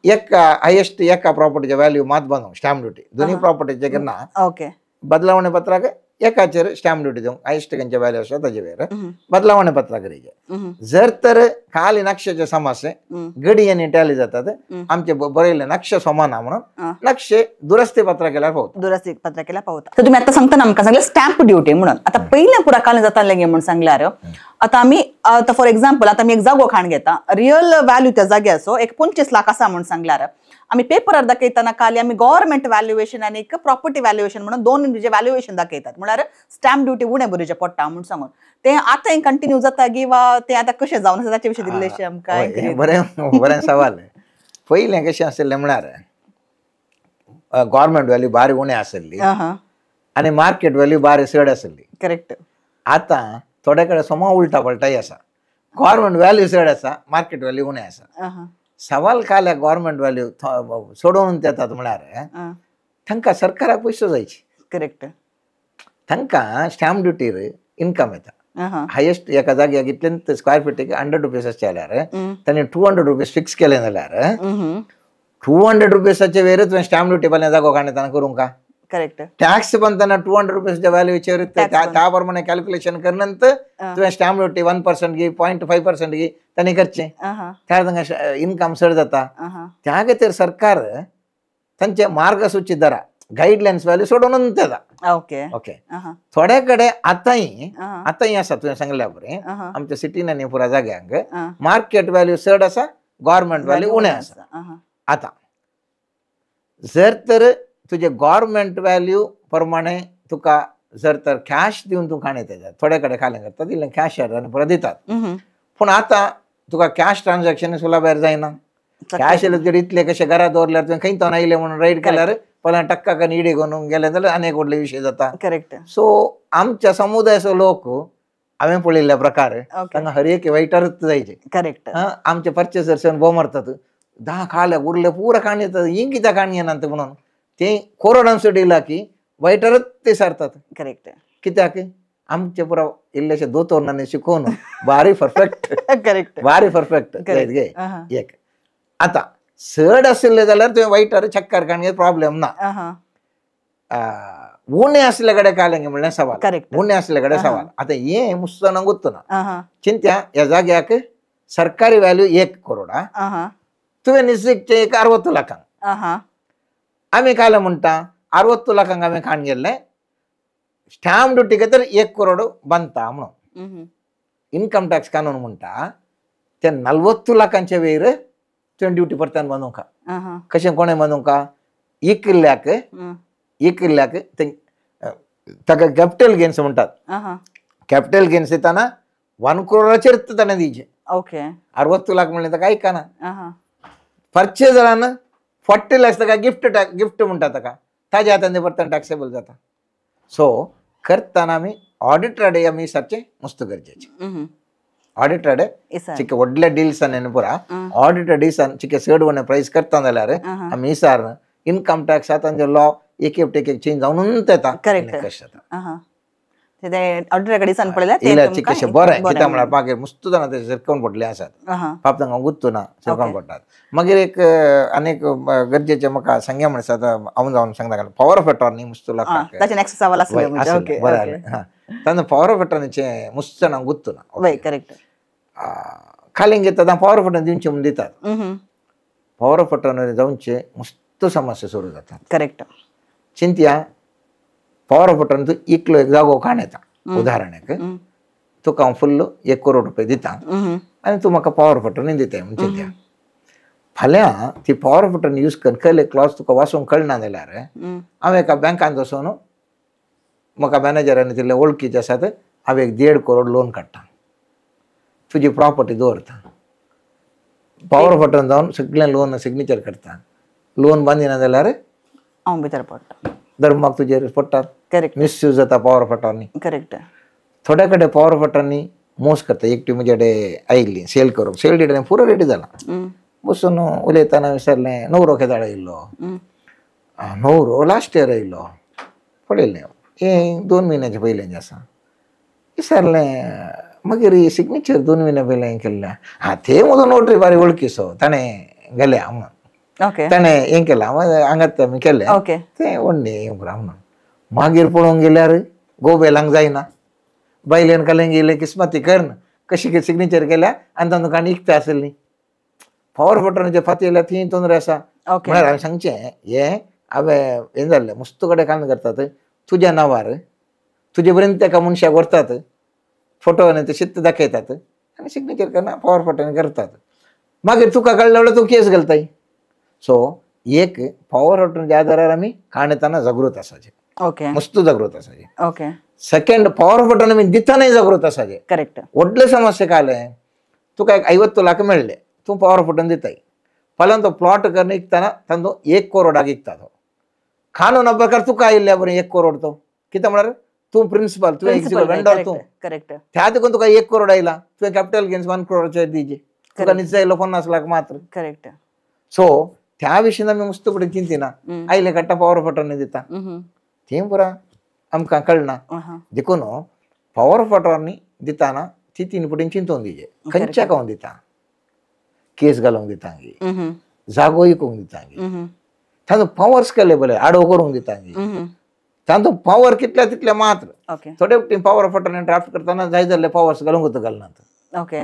एक हायेस्ट एका प्रॉपर्टीचे व्हॅल्यू मात बांदूंक स्टॅम्प ड्युटी दोन्ही प्रॉपर्टीचे ना. ओके. बदलावणे पत्राक एकाचेर स्टॅम्प ड्युटी दिवंक हायेस्ट खंयचे व्हॅल्यू आसा ताजे वयर बदलावणे पत्र करीचे. जर तर खाली नक्षाचे समस्ये गडयांनी टॅली जातात, आमचे बरयले नक्ष समान म्हणून नक्षे दुरस्ती पत्र केल्यार पावता, दुरस्ती पत्र केल्यार पावता. तर तुम्ही आता सांगता आमकां सांगले स्टॅम्प ड्युटी म्हणून. आतां पयलें पुरा कालें जातालें गे म्हणून सांगल्यार आतां आमी आतां फॉर एक्झाम्पल आतां आमी एक जागो खाण घेता, रियल व्हॅल्यू त्या जाग्याचो एक 25 लाख आसा म्हणून सांगल्यार आमी पेपरार दाखयतना खाली आमी गव्हर्मेंट व्हॅल्युएशन आनी एक प्रॉपर्टी व्हॅल्युएशन म्हणून दोन जे व्हॅल्युएशन दाखयतात, म्हळ्यार स्टॅम्प ड्युटी उणें बरीचें पडटा म्हणून सांगून ते आतां कंटिन्यू जाता गी वा ते आतां कशें जावन आसा ताचे विशीं दिल्लेशें आमकां बरें बरें सवाल. पयलें कशें आशिल्लें म्हळ्यार गव्हर्मेंट व्हॅल्यू बारी उणें आशिल्ली आनी मार्केट व्हॅल्यू बारी चड आशिल्ली. करेक्ट. आतां थोडे कडेन समा उलटा पलटाय आसा, गव्हर्मेंट व्हॅल्यू चड आसा, मार्केट व्हॅल्यू उणें आसा. सवाल काल्या गव्हर्मेंट व्हॅल्यू सोडोवन येतात म्हळ्यार तांकां सरकाराक पयसो जायची. करेक्ट. तांकां स्टॅम्प ड्युटीर इनकम येता. हायेस्ट एका जाग्याक इतलें स्क्वेअर फिटीक 100 रुपीज आसचे जाल्यार तांणी 200 रुपीज फिक्स केलें जाल्यार 200 रुपीजाचे वेर तुवें स्टॅम्प ड्युटी फाल्यां जागो काडटा करूंक का. करेक्ट. टॅक्स बांदतना 200 रुपीजाच्या व्हॅल्यूचेर त्या प्रमाणे कॅल्क्युलेशन करनंतर तुवें स्टॅम्प ड्युटी 1% घे, 0.5% घे, तांणी करचें. त्या तांकां इनकम चड जाता. त्या खातीर सरकार तांचे मार्गसूची दरा गायडलायन्स व्हॅल्यू सोडून येता. ओके. ओके. थोडे कडेन आतांय आतांय आसा तुवें सांगल्या बरें, आमच्या सिटीन आनी पुरा जाग्यांक मार्केट व्हॅल्यू चड आसा, गव्हर्मेंट व्हॅल्यू उणें आसा. आतां जर तर तुजे गव्हर्मेंट व्हॅल्यू प्रमाणे तुका जर तर कॅश दिवन तूं खाण येता, थोडे कडेन खालें करतात इल्लें कॅश आनी परत दितात, पूण आतां तुका कॅश ट्रान्झॅक्शन सुला भायर जायना. कॅश येयले तुजे इतले कशे घरा दवरल्यार तुवें खंय तो आयले म्हणून रायड केल्यार पहिला टक्का करून इडी घेवन गेले जाल्यार आनी एक व्हडले विशय जाता. करेक्ट. सो आमच्या समुदायाचो लोक हांवें पळयल्ल्या प्रकार तांकां हर एक वायटारूच जायचे. करेक्ट. आमचे पर्चेसर्स येवन भोव मारतात, 10 खाल्या उरले पुरा काण येतात, ही कित्याक काण येनात म्हणून ते कोरोनान दिला की वायटारूच ते सारतात. करेक्ट. कित्याक आमचे पुरा इल्लेशे दोतोरनांनी शिकोवन बारी परफेक्ट. करेक्ट. बारी परफेक्ट जायत गे. एक आतां चड आशिल्लें जाल्यार तुवें वायटार चक्कर काडून प्रॉब्लेम ना. उणें आशिल्ले कडेन कालें म्हणल्यार सवाल. करेक्ट. उणें आशिल्ले कडेन सवाल. आतां हें मुस्ताना गुत्तना चिंत्या ह्या जाग्याक सरकारी व्हॅल्यू 1 करोड, तुवें निश्चित एक 60 लाखांक, आमी कालें म्हणटा 60 लाखांक आमी खाण गेल्लें, स्टॅम्प ड्युटी खातीर 1 करोड बांदता म्हणून इनकम टॅक्स कानून म्हणटा ते 40 लाखांचे वयर तुवें ड्युटी परत्यान बांदूंक. कशें कोणें बांदूंक? 1 लाख 1 लाख ताका कॅपिटल गेन्स म्हणटात. कॅपिटल गेन्स येताना 1 करोडाचेर ताणें दिवचें. ओके. 60 लाख म्हणलें ताका आयकना. परचेज जाल्यार 40 लाख ताका गिफ्ट गिफ्ट म्हणटा ताका, ताज्या हातान ते परत्यान टॅक्सेबल जाता. सो करतना आमी ऑडिटराडे आमी सारचें मस्त गरजेचें. ऑडिटराडे चिके व्हडल्या डिल्सान पुरा ऑडिटर डिल्सान चिके चड उणें प्रायस करता जाल्यार आमी विचार इनकम टॅक्स आतां लॉ एक एक एक चेंज जावन येता. करेक्ट. कशें जाता ऑडिटरा बरें कित्याक म्हळ्यार मागीर मुस्त जाणां ते सरकोवन पडले आसात, पाप तांकां गुत्तू ना सरकोवन पडटात. मागीर एक आनीक गरजेचें म्हाका सांगया म्हणस आतां हांव जावन सांगता पॉवर ऑफ अटॉर्नी मुस्त लोकांक बरें. हां, तांकां पॉवर ऑफ अटॉर्नीचें मुस्त जाणां गुत्तू ना. करेक्ट. खालीं घेतात पॉवर ऑफ अटॉर्नी दिवचे म्हूण दितात, पॉवर ऑफ अटॉर्नी जावचे मुस्त समस्या सुरू जातात. करेक्ट. चिंत्या पॉवर ऑफ अटॉर्नी तूं इकलो एक जागो काण येता, उदाहरणाक तुका हांव फुल्ल 1 करोड रुपये दिता आनी तूं म्हाका पॉवर ऑफ अटॉर्नी दिताय म्हूण चिंत्या, फाल्यां ती पॉवर ऑफ अटॉर्नी यूज करून कसले क्लॉज तुका वाचूंक कळना जाल्यार हांव एका बँकान वचून म्हाका मॅनेजरान तितले वळखीचे आसात, हांव एक 1.5 करोड लोन काडटा, तुजी प्रॉपर्टी दवरता, पॉवर ऑफ अटॉर्नी जावन सगळें लोन सिग्नेचर करता, लोन बांदिना जाल्यार हांव भितर पडटा. धर्माक तुजेर पडटात. करेक्ट. मिसयूज जाता पावर ऑफ अटॉर्नी. करेक्ट. थोड्या कडेन पावर ऑफ अटॉर्नी मोस करता. एकटी म्हजे कडेन आयिल्ली सेल करूंक, सेल डीड पुरो रेडी जाला, बसून उलयतना विचारलें नवरो केदाळ आयिल्लो, नवरो लास्ट इयर आयिल्लो, पळयलें हें 2 म्हयन्याचे पयलें आसा. विचारलें मागीर सिग्नेचर 2 म्हयन्या पयलें केल्लें. आं ते म्हजो नोटरी बारी वळखीचो, ताणें गेल्या म्हणून, ताणें हें केलां हांगाच आमी केलें तें व्हडलें हें म्हणून. मागीर पळोवंक गेल्यार गोबेलांक जायना, बायलेन कालें गेले किस्मती करन कशी कितें सिग्नेचर केल्या आनी तांकां काणी इकता आसली. पावर ऑफ अटॉर्नीचे फाती येयल्या ती तोंदरे आसा. म्हळ्यार हांवें सांगचें हें हांवें हें जाल्लें मस्त कडेन काम करतात तुज्या नांवार, तुजे पर्यंत तेका मनशाक व्हरतात, फोटो आनी ते शित्त दाखयतात आनी सिग्नेचर करना पावर ऑफ अटॉर्नी करतात. मागीर तुका कळ्ळें जाल्यार तूं केस घालताय. सो एक पावर ऑफ अटॉर्नीच्या आदारार आमी काणयतना जागृत आसाचें. ओके. मस्त जागृत आसाचें. Okay. Second power of attorney आमी दितनाय जागृत आसाचें. करेक्ट. व्हडलें समस्या कालें तुका एक 50 लाख मेळ्ळे, तूं पावर ऑफ अटॉर्नी दिताय, फाल्यां तो प्लॉट करून इकतना तांचो 1 करोडाक इकता तो. कानूना प्रकार तुका आयिल्ल्या बरें 1 करोड तो कितें म्हळ्यार तूं प्रिन्सिपल, तुवें एक्झिक्युटिव्ह वेंडर तूं. करेक्ट. त्या देखून तुका 1 करोड आयला, तुवें कॅपिटल गेन्स 1 करोडचेर दिजे, तुका निश्चय आयलो 50 लाख मात्र. करेक्ट. सो त्या विशीं आमी मस्त फुडें चिंतिना, आयले काडटा पावर ऑफ अटॉर्नी दिता, तें पुरा आमकां कळना. देखून पावर ऑफ अटॉर्नी दितना ती 3 फुडें चिंतून दिजे, खंयच्या कांय दिता, केस घालूंक दिता, जागो इकूंक दिता, तांचो पावर्स केले बरे आडो करूंक दिता, तांचो पावर कितल्या तितले मात्र. थोडे पावर ऑफ अटॉर्नी ड्राफ्ट करतना जाय जाल्ले पावर्स घालूंक घालनात. ओके.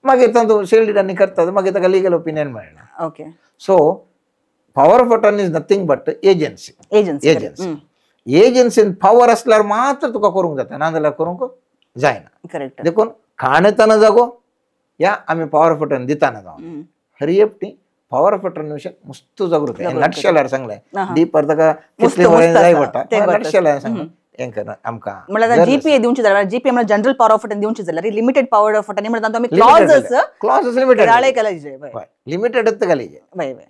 मागीर तांचो सेल डिडांनी करतात, मागीर ताका लिगल ओपिनियन मेळना. Okay. So power of attorney is nothing but agency. Agency. एजन्सीन power आसल्यार मात्र तुका करूंक जाता, नाजाल्यार करूंक जायना. करेक्ट. देखून काणयतना जागो या आमी पावर ऑफ अटॉर्नी दितना जावन हर एकटी पावर ऑफ अटॉर्नी विशय मस्त जागृत. नटशेलार सांगलें डीपर ताका कितले बरें जाय पडटा, नटशेलार सांगलें हें करना आमकां. म्हळ्यार जीपीए दिवची जाल्यार जीपीए म्हळ्यार जनरल पावर ऑफ अटॉर्नी दिवची जाल्यार लिमिटेड पावर ऑफ अटॉर्नी म्हळ्यार आमी क्लॉजेस क्लॉजेस लिमिटेड घालीजे, लिमिटेडच घालीजे,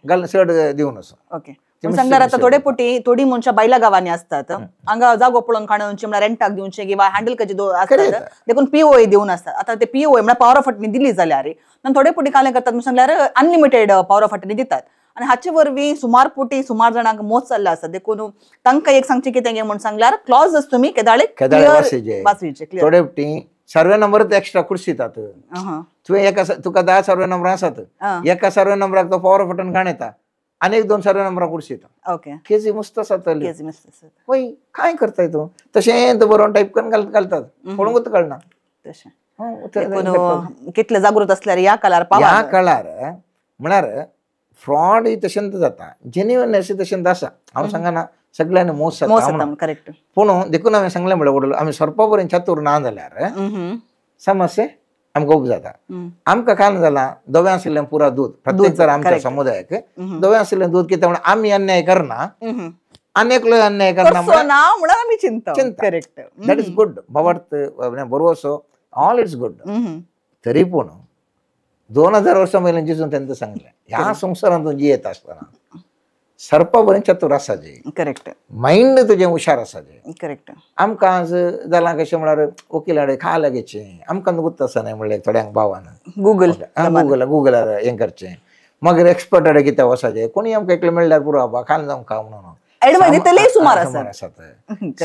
घाल चड दिवन असो. ओके. पूण सांगल्यार आतां थोडे पोटी थोडी मनशां बायला गांवांनी आसतात, हांगा जागो पळोवन काडून म्हळ्यार रेंटाक दिवचे किंवा हँडल करचे आसतात, देखून पीओए दिवन आसतात. आतां ते पीओए म्हळ्यार पावर ऑफ अटॉर्नी दिली जाल्यार थोडे पोटी कालें करतात म्हण सांगल्यार अनलिमिटेड पावर ऑफ अटॉर्नी दितात आनी हाचे वरवीं सुमार पोटी सुमार जाणांक मोस जाल्लो आसा. देखून तांकां एक सांगचें कितें म्हण सांगल्यार क्लॉजस तुमी केदाळे वाचचे. थोडे पोटी सर्वे नंबरच एक्स्ट्रा कुर्सितात, तुवें एका तुका 10 सर्वे नंबर आसात, एका सर्वे नंबराक तो पावर ऑफ अटॉर्नी काडटा आनी 1-2 सर्वे नंबराक कुर्सिता. ओके. केजी मस्त आसात. केजी मस्त आसात. वय काय करताय तूं तशें बरोवन टायप करून घालतात, पळोवंकूच कळना. तशें कितले जागृत आसल्यार ह्या काळार ह्या काळार म्हळ्यार फ्रॉड तशेंच जाता, जेन्युइननेस तशेंच आसा. हांव सांगना सगळ्यांनी मोस जाता. करेक्ट. पूण देखून हांवें सांगलें म्हळ्यार वडील आमी सोरपा बरें चतूर ना जाल्यार समस्या आमकां खूब जाता. आमकां काल जालां दोव्या आशिल्लें पुरा दूद प्रत्येक तर आमच्या समुदायाक दोव्या आशिल्लें दूद कितें म्हणून आमी अन्याय करना आनी एकलो अन्याय करना म्हणून आमी चिंता. करेक्ट. That is good. भावार्थ बरोसो ऑल it's good. तरी पूण 2000 वर्सां पयलीं जेजून तांकां सांगलें ह्या संवसारांत तूं जियेत आसतना सर्पा बरें चतूर आसाचें. करेक्ट. मायंड तुजें हुशार आसाचें. करेक्ट. आमकां आज जालां कशें म्हळ्यार वकिला कडेन खा लागेचें आमकां गुत्त आसा न्हय म्हणलें थोड्यांक भावान गुगल गुगल गुगलार हें करचें, मागीर एक्सपर्ट कडेन कितें वचपाचें, कोणी आमकां एकलें मेळ्ळ्यार पुरो बाबा खाल जावं खा म्हणून एडवायस दितले सुमार आसात.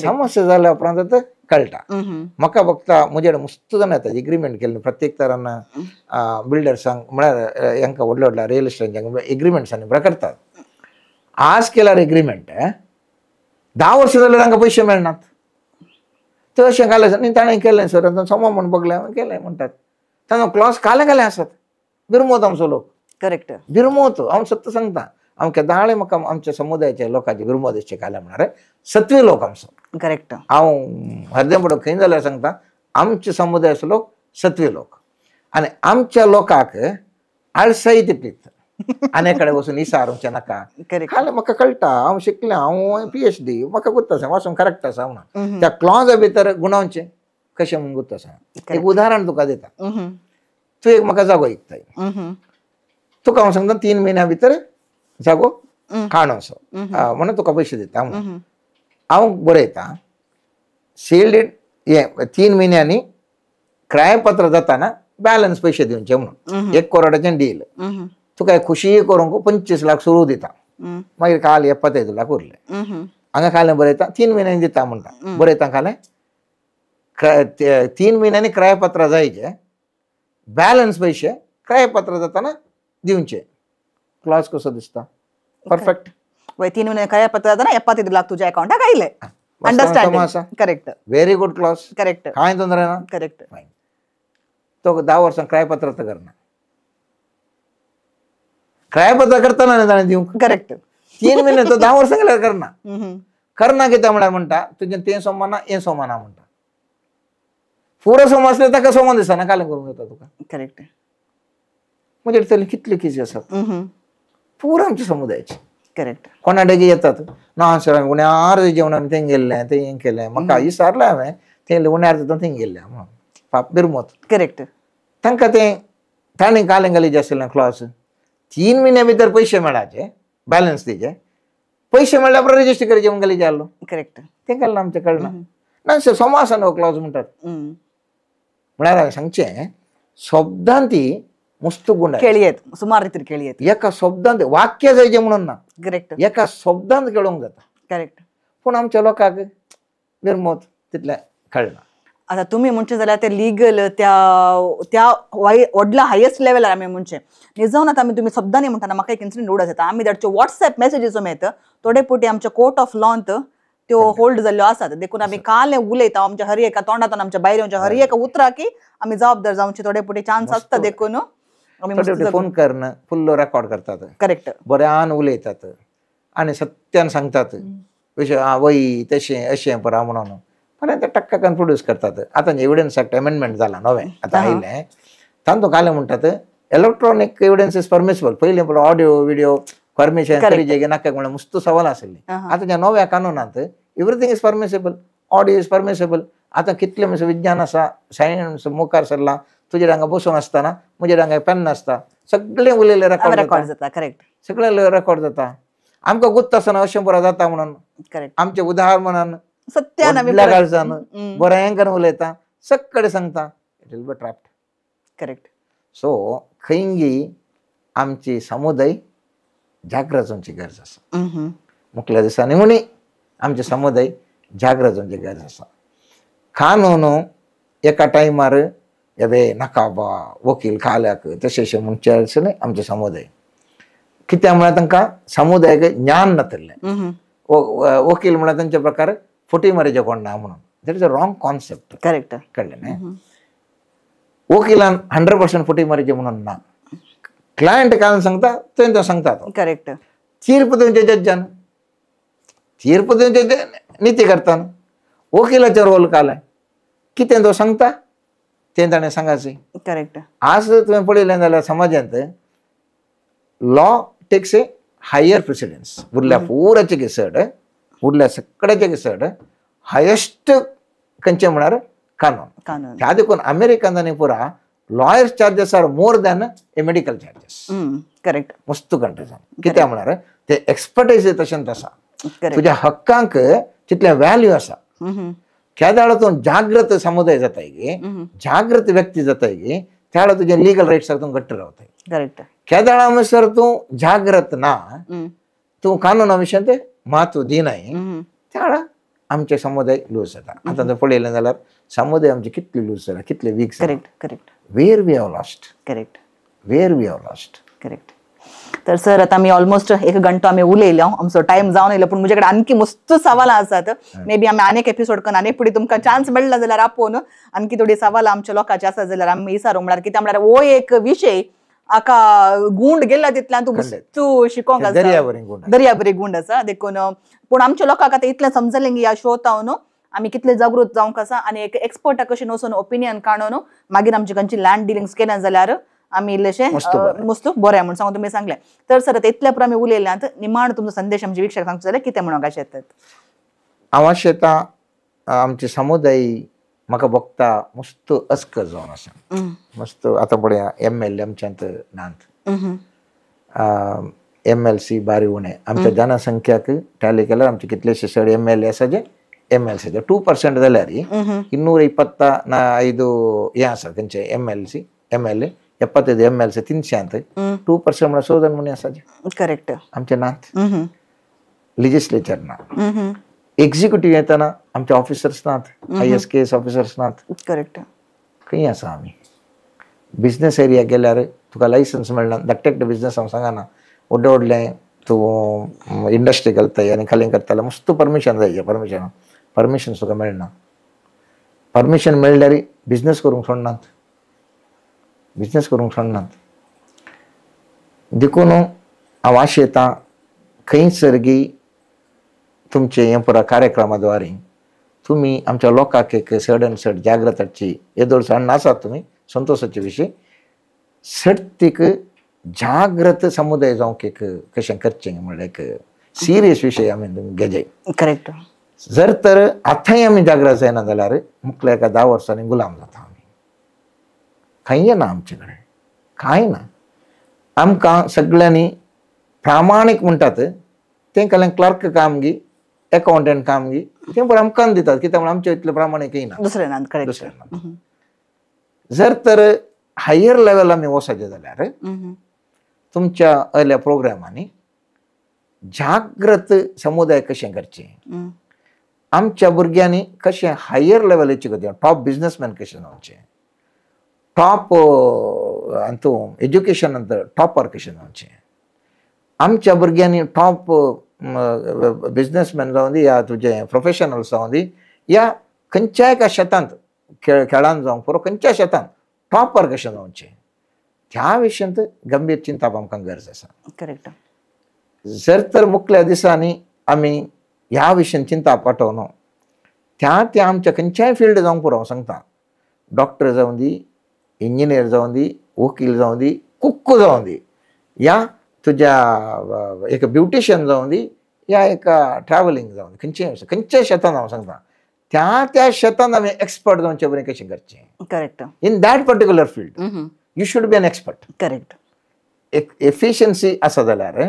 समस्या जाल्या उपरांत कळटा. म्हाका फक्त म्हजे कडेन मस्त जाण येता एग्रीमेंट केल्लें प्रत्येक तरान बिल्डर्सांक म्हळ्यार हांकां व्हडल्या व्हडल्या रियल इस्टेटांक एग्रीमेंट्स आनी करतात. आज केल्यार एग्रीमेंट 10 वर्सां जाल्यार तांकां पयशे मेळनात. तर अशें घालें न्ही ताणें केलें सर आतां समा म्हूण बगलें हांवें केलें म्हणटात. तांचो क्लॉज काले काले आसात. बिरमोत आमचो लोक. करेक्ट. बिरमोत हांव सत्य सांगता. हांव केदाळे म्हाका आमच्या समुदायाच्या लोकांचे बिरमोत दिसचे काले म्हळ्यार सत्वी लोक आमचो. करेक्ट. हांव हरदें पडो खंय जाल्यार सांगता आमच्या समुदायाचो लोक सत्वी लोक आनी आमच्या लोकांक आळसाय तितलीच. आनी कडेन वचून इसारूंचें नाका. खालें म्हाका कळटा हांव शिकलें हांव PhD म्हाका गुत्त आसा वाचूंक करेक्ट आसा म्हणून त्या क्लॉजा भितर गुणावचें कशें म्हूण गुत्त आसा. एक उदाहरण तुका दिता. तूं एक म्हाका जागो इकताय, तुका हांव सांगता 3 म्हयन्या भितर जागो काणोसो म्हणून तुका पयशे दिता म्हणून. हांव बरयता सील्ड हें 3 म्हयन्यांनी क्रयपत्र जाताना बॅलन्स पयशे दिवचे म्हणून 1 करोडाचें डील तुका खुशी करूंक 25 लाख सुरू दिता मागीर काल 75 लाख उरले हांगा खालें बरयता 3 म्हयन्यांनी दिता म्हणटा बरयता खालें 3 म्हयन्यांनी क्रयपत्र जायचे बॅलन्स पयशे क्रयपत्र जाताना दिवचे क्लॉज कसो दिसता परफेक्ट वय 3 म्हयने क्रयपत्र जाताना 75 लाख तुज्या अकाउंटाक आयले understanding correct very good clause correct कांय तोंदरे ना करेक्ट तो 10 वर्सां क्रयपत्र तर करना क्रयपत्र करतना न्ही ताणें दिवंक करेक्ट 3 म्हयने तो 10 वर्सां गेल्यार करना करना कितें म्हळ्यार म्हणटा तुजें तें सोमाना हें सोमाना म्हणटा पुरो सोम आसलें ताका सोमान दिसना कालें करूंक जाता तुका करेक्ट म्हणजे तरी कितले केसी आसात पुरो आमच्या समुदायाचे करेक्ट कोणाडेगी येतात ना सर हांवें उण्यार जेवण आमी थंय गेल्लें तें हें केलें म्हाका विचारलें हांवें थंय उण्यार जाता थंय गेल्लें म्हणून पाप बिरमोत करेक्ट तांकां तें ताणें कालें घालीचें आशिल्लें क्लॉज 3 म्हयन्या भितर पयशे मेळाचे बॅलन्स दिचे पयशे मेळ्ळ्या उपरांत रजिस्टर करचे म्हणून घालीचे आहलो करेक्ट तें कळना आमचें कळना ना सर सोमा आसा न्हू क्लॉज म्हणटात म्हळ्यार हांवें सांगचें शब्दान ती मस्त गुंड खेळयेत सुमार रितीर खेळयेत एका शब्दांत वाक्य जायचें म्हणून ना करेक्ट एका शब्दांत खेळोंक जाता करेक्ट पूण आमच्या लोकांक बिरमोत तितलें कळना आता तुम्ही म्हणचे जाल्यार ते लिगल त्या त्या व्हडल्या हायेस्ट लेवलार आमी म्हणचे निजावन आतां आमी तुमी शब्दांनी म्हणटाना म्हाका एक इन्सिडंट उडस येता आमी धाडच्यो वॉट्सएप मॅसेजीसो मेळटा थोडे पुटी आमच्या कोर्ट ऑफ लॉंत त्यो होल्ड जाल्ल्यो आसात देखून आमी काल उलयता आमच्या हर एका तोंडांतून आमच्या भायर येवच्या हर एका उतराकी आमी जबाबदार जावचे थोडे पुटी चान्स आसता देखून आमी फोन करून फुल्ल रेकॉर्ड करतात करेक्ट बऱ्यान उलयतात आनी सत्यान सांगतात वय तशें अशें परा म्हणून पण ते टक्कान प्रोड्यूस करतात आतां एविडन्स एक्ट अमेंडमेंट जाला नवें आतां आयलें तांतूं कालें म्हणटात इलेक्ट्रॉनीक एविडन्स is permissible पयलीं पळय ऑडियो विडियो परमिशन करीचे की नाका म्हणल्यार मस्त सवाल आशिल्ली आतां ज्या नव्या कानूनांत everything is permissible audio is permissible आतां कितलें म्हणल्यार विज्ञान आसा सायन्स मुखार सरलां तुजे हांगा बसून आसतना म्हजे हांगा पेन आसता सगळें उलयलें रेकॉर्ड जाता करेक्ट सगळें रेकॉर्ड जाता आमकां गुत्त आसना अशें बरो जाता म्हणून करेक्ट आमचें उदाहरण म्हणून सत्यान आमी काळजान बरें करून उलयता सगळे सांगता it will be trapped correct so खंयगी आमची समुदाय जागृत जावची गरज आसा मुखल्या दिसांनी म्हणी आमचे समुदाय जागृत जावची गरज आसा कानून एका टायमार एबे नाका बा वकील खाल्याक तशें अशें म्हणचें आसलें आमचें समुदाय कित्याक म्हळ्यार तांकां समुदायाक ज्ञान नाशिल्लें वकील म्हळ्यार तांचे प्रकार फटी मारीचे कोण ना म्हणून that is a wrong concept correct कळ्ळें न्ही वकिलान 100% फटी मारीचे म्हणून ना क्लायंट काय सांगता तें तो सांगता तो करेक्ट तीर्प दिवचे जज्जान तीर्प दिवचे निती करताना वकिलाचो रोल कालाय कितें तो सांगता तें ताणें सांगाचें करेक्ट आज तुवें पळयलें जाल्यार समाजांत law takes a higher precedence उरल्या पुराचे चड उरल्या सगळ्याचे चड हायेस्ट खंयचें म्हळ्यार कानून कानून त्या देखून अमेरिकन आनी पुरा lawyers charges are more than a medical charges correct मस्त कंट्रीजान कित्याक म्हळ्यार ते एक्सपर्टायज तशेंच आसा करेक्ट तुज्या हक्कांक तितलें व्हॅल्यू आसा केदाळ तूं जागृत समुदाय जाताय गे जागृत व्यक्ती जाताय गे त्या वेळार तुजे लिगल रायट्स तूं घट्ट रावताय करेक्ट केदाळा म्हणसर तूं जागृत ना तूं कानूना विशयांत महत्व दिनाय त्या वेळार आमचे समुदाय लूज जाता आतां जर पळयलें जाल्यार समुदाय आमचे कितले लूज जाला कितले वीक जाला correct correct where we have lost correct where we have lost correct तर सर आता आमी ऑलमोस्ट एक घंटो आमी उलयलो आमचो टायम जावन येयलो पूण म्हजे कडेन आणखी मस्त सवालां आसात मे बी आमी आनीक एपिसोड करून आनी फुडें तुमकां चान्स मेळ्ळा जाल्यार आपोवन आणखी थोडी सवालां आमच्या लोकांची आसा जाल्यार आमी विचारूंक म्हळ्यार कित्याक म्हळ्यार हो एक विशय आका गुंड गेला तितल्यान तूं मस्त शिकोंक आसा दर्यावरी गुंड दर्याबरी गुंड आसा देखून पूण आमच्या लोकांक आतां इतलें समजलें की ह्या शोत न्हू आमी कितले जागृत जावंक आसा आनी एक एक्सपर्टा कशें वचून ओपिनियन काडून मागीर आमची खंयची लँड डिलिंग्स केलें जाल्यार आमी इल्लेशें मस्त बरें म्हूण सांगून तुमी सांगलें तर सर आतां इतले पुरो आमी उलयल्यात निमाण तुमचो संदेश आमचे वीक्षक सांगचो जाल्यार कितें म्हणूंक अशें येतात हांव अशें आमचे समुदाय म्हाका भोगता मस्त अस्कर जावन आसा मस्त आतां पळया एम एल ए आमच्यांत नात MLC बारी उणें आमच्या जनसंख्याक टॅली केल्यार आमचे कितलेशे चड MLA आसा जे MLC 2% जाल्यार 225 हें आसा तेंचे MLC MLA 75 MLC 300 2% म्हणल्यार 100 जाण म्हणी आसा करेक्ट आमचे नात लेजिस्लेचर ना एक्झिक्युटिव्ह येताना आमचे ऑफिसर्स नात IAS KS officers नात करेक्ट खंय आसा आमी बिजनेस एरिया गेल्यार तुका लायसन्स मेळना धाकटे धाकटे बिजनेस हांव सांगना व्हडले व्हडले तूं इंडस्ट्री घालताय आनी खाली करताले मस्त परमिशन जाय परमिशन परमिशन तुका मेळना परमिशन मेळल्यार बिजनेस करूंक सोडनात बिजनेस करूंक सोडनात देखून हांव आशेतां खंयसर गी तुमचे हे पुरा कार्यक्रमा द्वारे तुमी आमच्या लोकांक एक चड आनी चड जागृत हाडची येदोळ आसात तुमी संतोषाचे विशय सडतीक जागृत समुदाय जावंक एक कशें करचें म्हणल्यार एक सिरियस विशय आमी घेजाय करेक्ट जर तर आतांय आमी जागृत जायना जाल्यार मुखल्या एका 10 वर्सांनी गुलाम जाता आमी कांय ना आमचे कडेन कांय ना आमकां सगळ्यांनी प्रामाणीक म्हणटात तें काल्यान क्लर्क काम गी अकाउंटंट काम गी तें बरें आमकां दितात कित्याक म्हणून आमचे इतलें प्रामाणीकय ना दुसरें ना करेक्ट दुसरें ना जर तर हायर लेवल आमी वचपाचें जाल्यार तुमच्या असल्या प्रोग्रामांनी जागृत समुदाय कशें करचें आमच्या भुरग्यांनी कशें हायर लेवलाचेर करचें टॉप बिजनेसमॅन कशें जावचें टॉप हातूंत एज्युकेशनांत टॉपर कशें जावचें आमच्या भुरग्यांनी टॉप बिजनेसमॅन जावं दी या तुजें प्रोफेशनल्स जावं दी या खंयच्याय एका शेतांत खेळान जावंक पुरो खंयच्या शेतांत टॉपर कशें जावचें त्या विशयांत गंभीर चिंतप आमकां गरज आसा करेक्ट जर तर मुखल्या दिसांनी आमी ह्या विशयान चिंता पाठोवन त्या त्या आमच्या खंयच्याय फिल्ड जावंक पुरो हांव सांगता डॉक्टर जावं दी इंजिनियर जावं दी वकील जावं दी कुक्क जावं दी या तुज्या एक ब्युटिशियन जावं दी या एका ट्रॅव्हलिंग जावं दी खंयच्याय खंयच्याय शेतान हांव सांगता त्या त्या शेतान आमी एक्सपर्ट जावचे बरें कशें करचें correct in that particular field you should be an expert correct एक एफिशियन्सी आसा जाल्यार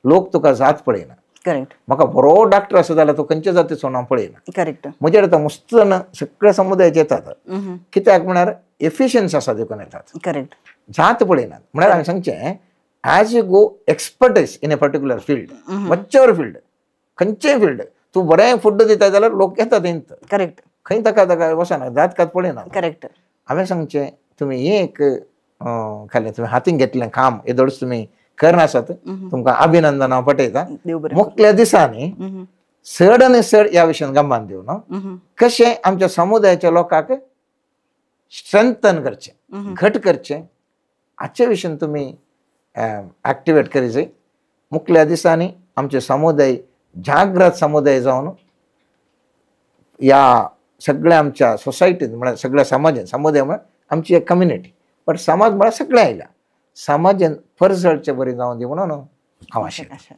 लोक तुका जात पळयना करेक्ट म्हाका बरो डॉक्टर आसा जाल्यार तो खंयच्या जातीचो हांव पळयना करेक्ट म्हजेर आतां मस्त जाण सगळ्या समुदायाचे येतात कित्याक म्हळ्यार एफिशियन्सी आसा देखून येतात करेक्ट जात पळयनात म्हळ्यार हांवें सांगचें as you go expertise in a particular field whichever field खंयचेय फिल्ड तूं बरें फूड दिता जाल्यार लोक येतात थंय करेक्ट खंय ताका ताका वचना जात कात पळयना करेक्ट हांवें सांगचें तुमी हें एक खाली तुमी हातीन घेतलें काम येदोळच तुमी करनासात तुमकां अभिनंदन हांव पटयता मुखल्या दिसांनी चड आनी चड ह्या विशयान गमान दिवन कशें आमच्या समुदायाच्या लोकांक स्ट्रेंथन करचें घट करचें हाचे विशयान तुमी एक्टिवेट करी जाय मुखल्या दिसांनी आमचे समुदाय जागृत समुदाय जावन ह्या सगळ्या आमच्या सोसायटीन म्हळ्यार सगळ्या समाजान समुदाय म्हळ्यार आमची एक कम्युनिटी बट समाज म्हळ्यार सगळें आयल्या समाजान परजळचे बरी जावन दी म्हणून हांव आशेतां.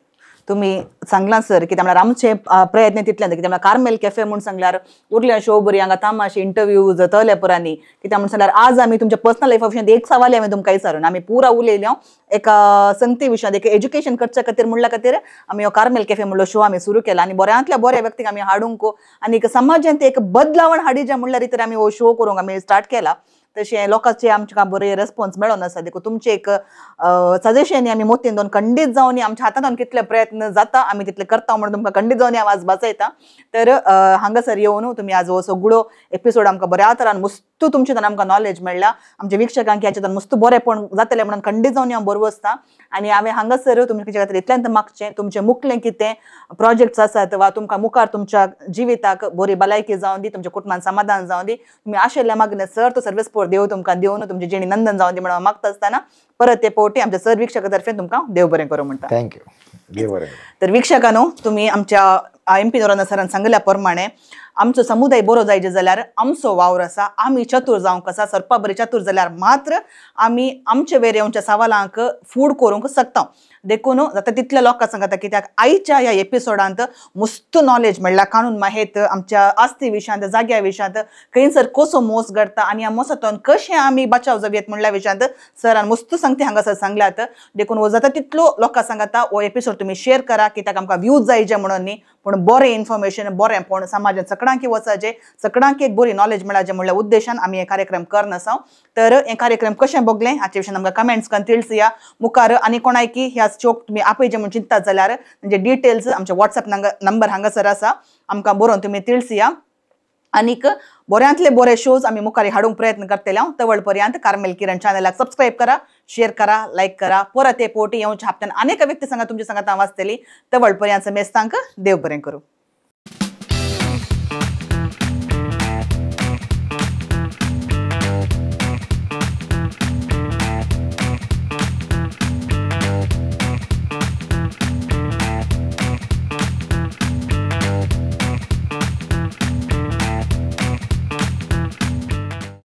तुम्ही सांगला सर की म्हळ्यार आमचे प्रयत्न तितले कित्याक म्हळ्यार कार्मेल कॅफे म्हूण सांगल्यार उरले शो बरी हांगा तामाशे इंटरव्यू जातले पुरांनी कित्याक म्हूण सांगल्यार आज आमी तुमच्या पर्सनल लायफा विशयांत एक सवाल आमी तुमकां विचारून आमी पुरा उलयले एका संगती विशयांत एक एज्युकेशन करच्या खातीर म्हणल्या खातीर आमी हो कार्मेल कॅफे म्हणलो शो आमी सुरू केला आनी बऱ्यांतल्या बऱ्या व्यक्तीक आमी हाडूंक आनी एक समाजांत एक बदलावण हाडीचे म्हणल्यार तर आमी हो शो करूंक आमी स्टार्ट केला. तशें लोकांचे आमकां बरे रेस्पॉन्स मेळोन आसा देखून तुमचे एक सजेशन आमी मोतीन दोन खंडीत जावन आमच्या हातांत कितले प्रयत्न जाता आमी तितले करता म्हणून तुमकां खंडीत जावन आवाज बसयता. तर हांगासर येवन तुमी आज हो सगळो एपिसोड आमकां बऱ्या तरान मस्तू तुमचे आमकां नॉलेज मेळ्ळा आमच्या वीक्षकांक ह्याच्यान मस्त बरेंपण जातलें म्हणून खंडीत जावन हांव बरो आसता. आनी हांवें हांगासर तुमच्या खातीर इतल्यान मागचें तुमचें मुखलें कितें प्रोजेक्ट्स आसात वा तुमकां मुखार तुमच्या जिविताक बरी भलायकी जावन दी तुमच्या कुटुंबान समाधान जावन दी तुमी आशिल्ल्या मागणें सर तो सर्विस पोर देव तुमकां दिवन तुमची जिणी नंदन जावन दी म्हणून मागता आसतना परत ते पावटी आमच्या सर वीक्षका तर्फे तुमकां देव बरें करूं म्हणटा. Thank you. देव बरें. तर वीक्षकांनो तुमी आमच्या एम पी नोरोन्हा सरान सांगल्या प्रमाणे आमचो समुदाय बरो जायचे जाल्यार आमचो वावर आसा, आमी चतूर जावंक आसा. सरपा बरी चतूर जाल्यार मात्र आमी आमचे वेर येवच्या सवालांक फूड करूंक शकता. देखून जाता तितल्या लोकां सांगता कित्याक आयच्या ह्या एपिसोडांत मस्त नॉलेज मेळ्ळा, कानून माहेत आमच्या आस्ती विशयांत, जाग्या विशयांत खंयसर कसो मोस घडटा आनी ह्या मोसांतून कशें आमी बचाव जावयेत म्हणल्या विशयांत सरान मस्त सांगते हांगासर सांगल्यात. देखून हो जाता तितलो लोकां सांगता हो एपिसोड तुमी शेअर करा, कित्याक आमकां व्यूज जायचे म्हणून न्ही, पूण बरें इन्फॉर्मेशन बरें पण समाजान सगळ्यांकी वचाचे, सगळ्यांकी एक बरी नॉलेज मेळाचे म्हणल्या उद्देशान आमी हे कार्यक्रम करन आसा. तर हे कार्यक्रम कशें बघलें हाचे विशयान आमकां कमेंट्स करून तिळसया मुखार. आनी कोणायकी ह्या शोक तुमी आपयचे म्हूण चिंततात जाल्यार म्हणजे डिटेल्स आमचे वॉट्सएप नंबर हांगासर आसा, आमकां बरोवन तुमी तिळसया. आनीक बऱ्यांतले बरे शोज आमी मुखार हाडूंक प्रयत्न करतले. हांव तवळ पर्यंत कार्मेल किरण चॅनलाक सबस्क्रायब करा, शेअर करा, लायक करा. परत हे पोटी येवच्या हप्त्यान अनेक व्यक्ती सांगा तुमच्या सांगात हांव आसतली. तवळ पर्यंत मेस्तांक देव बरें करूं.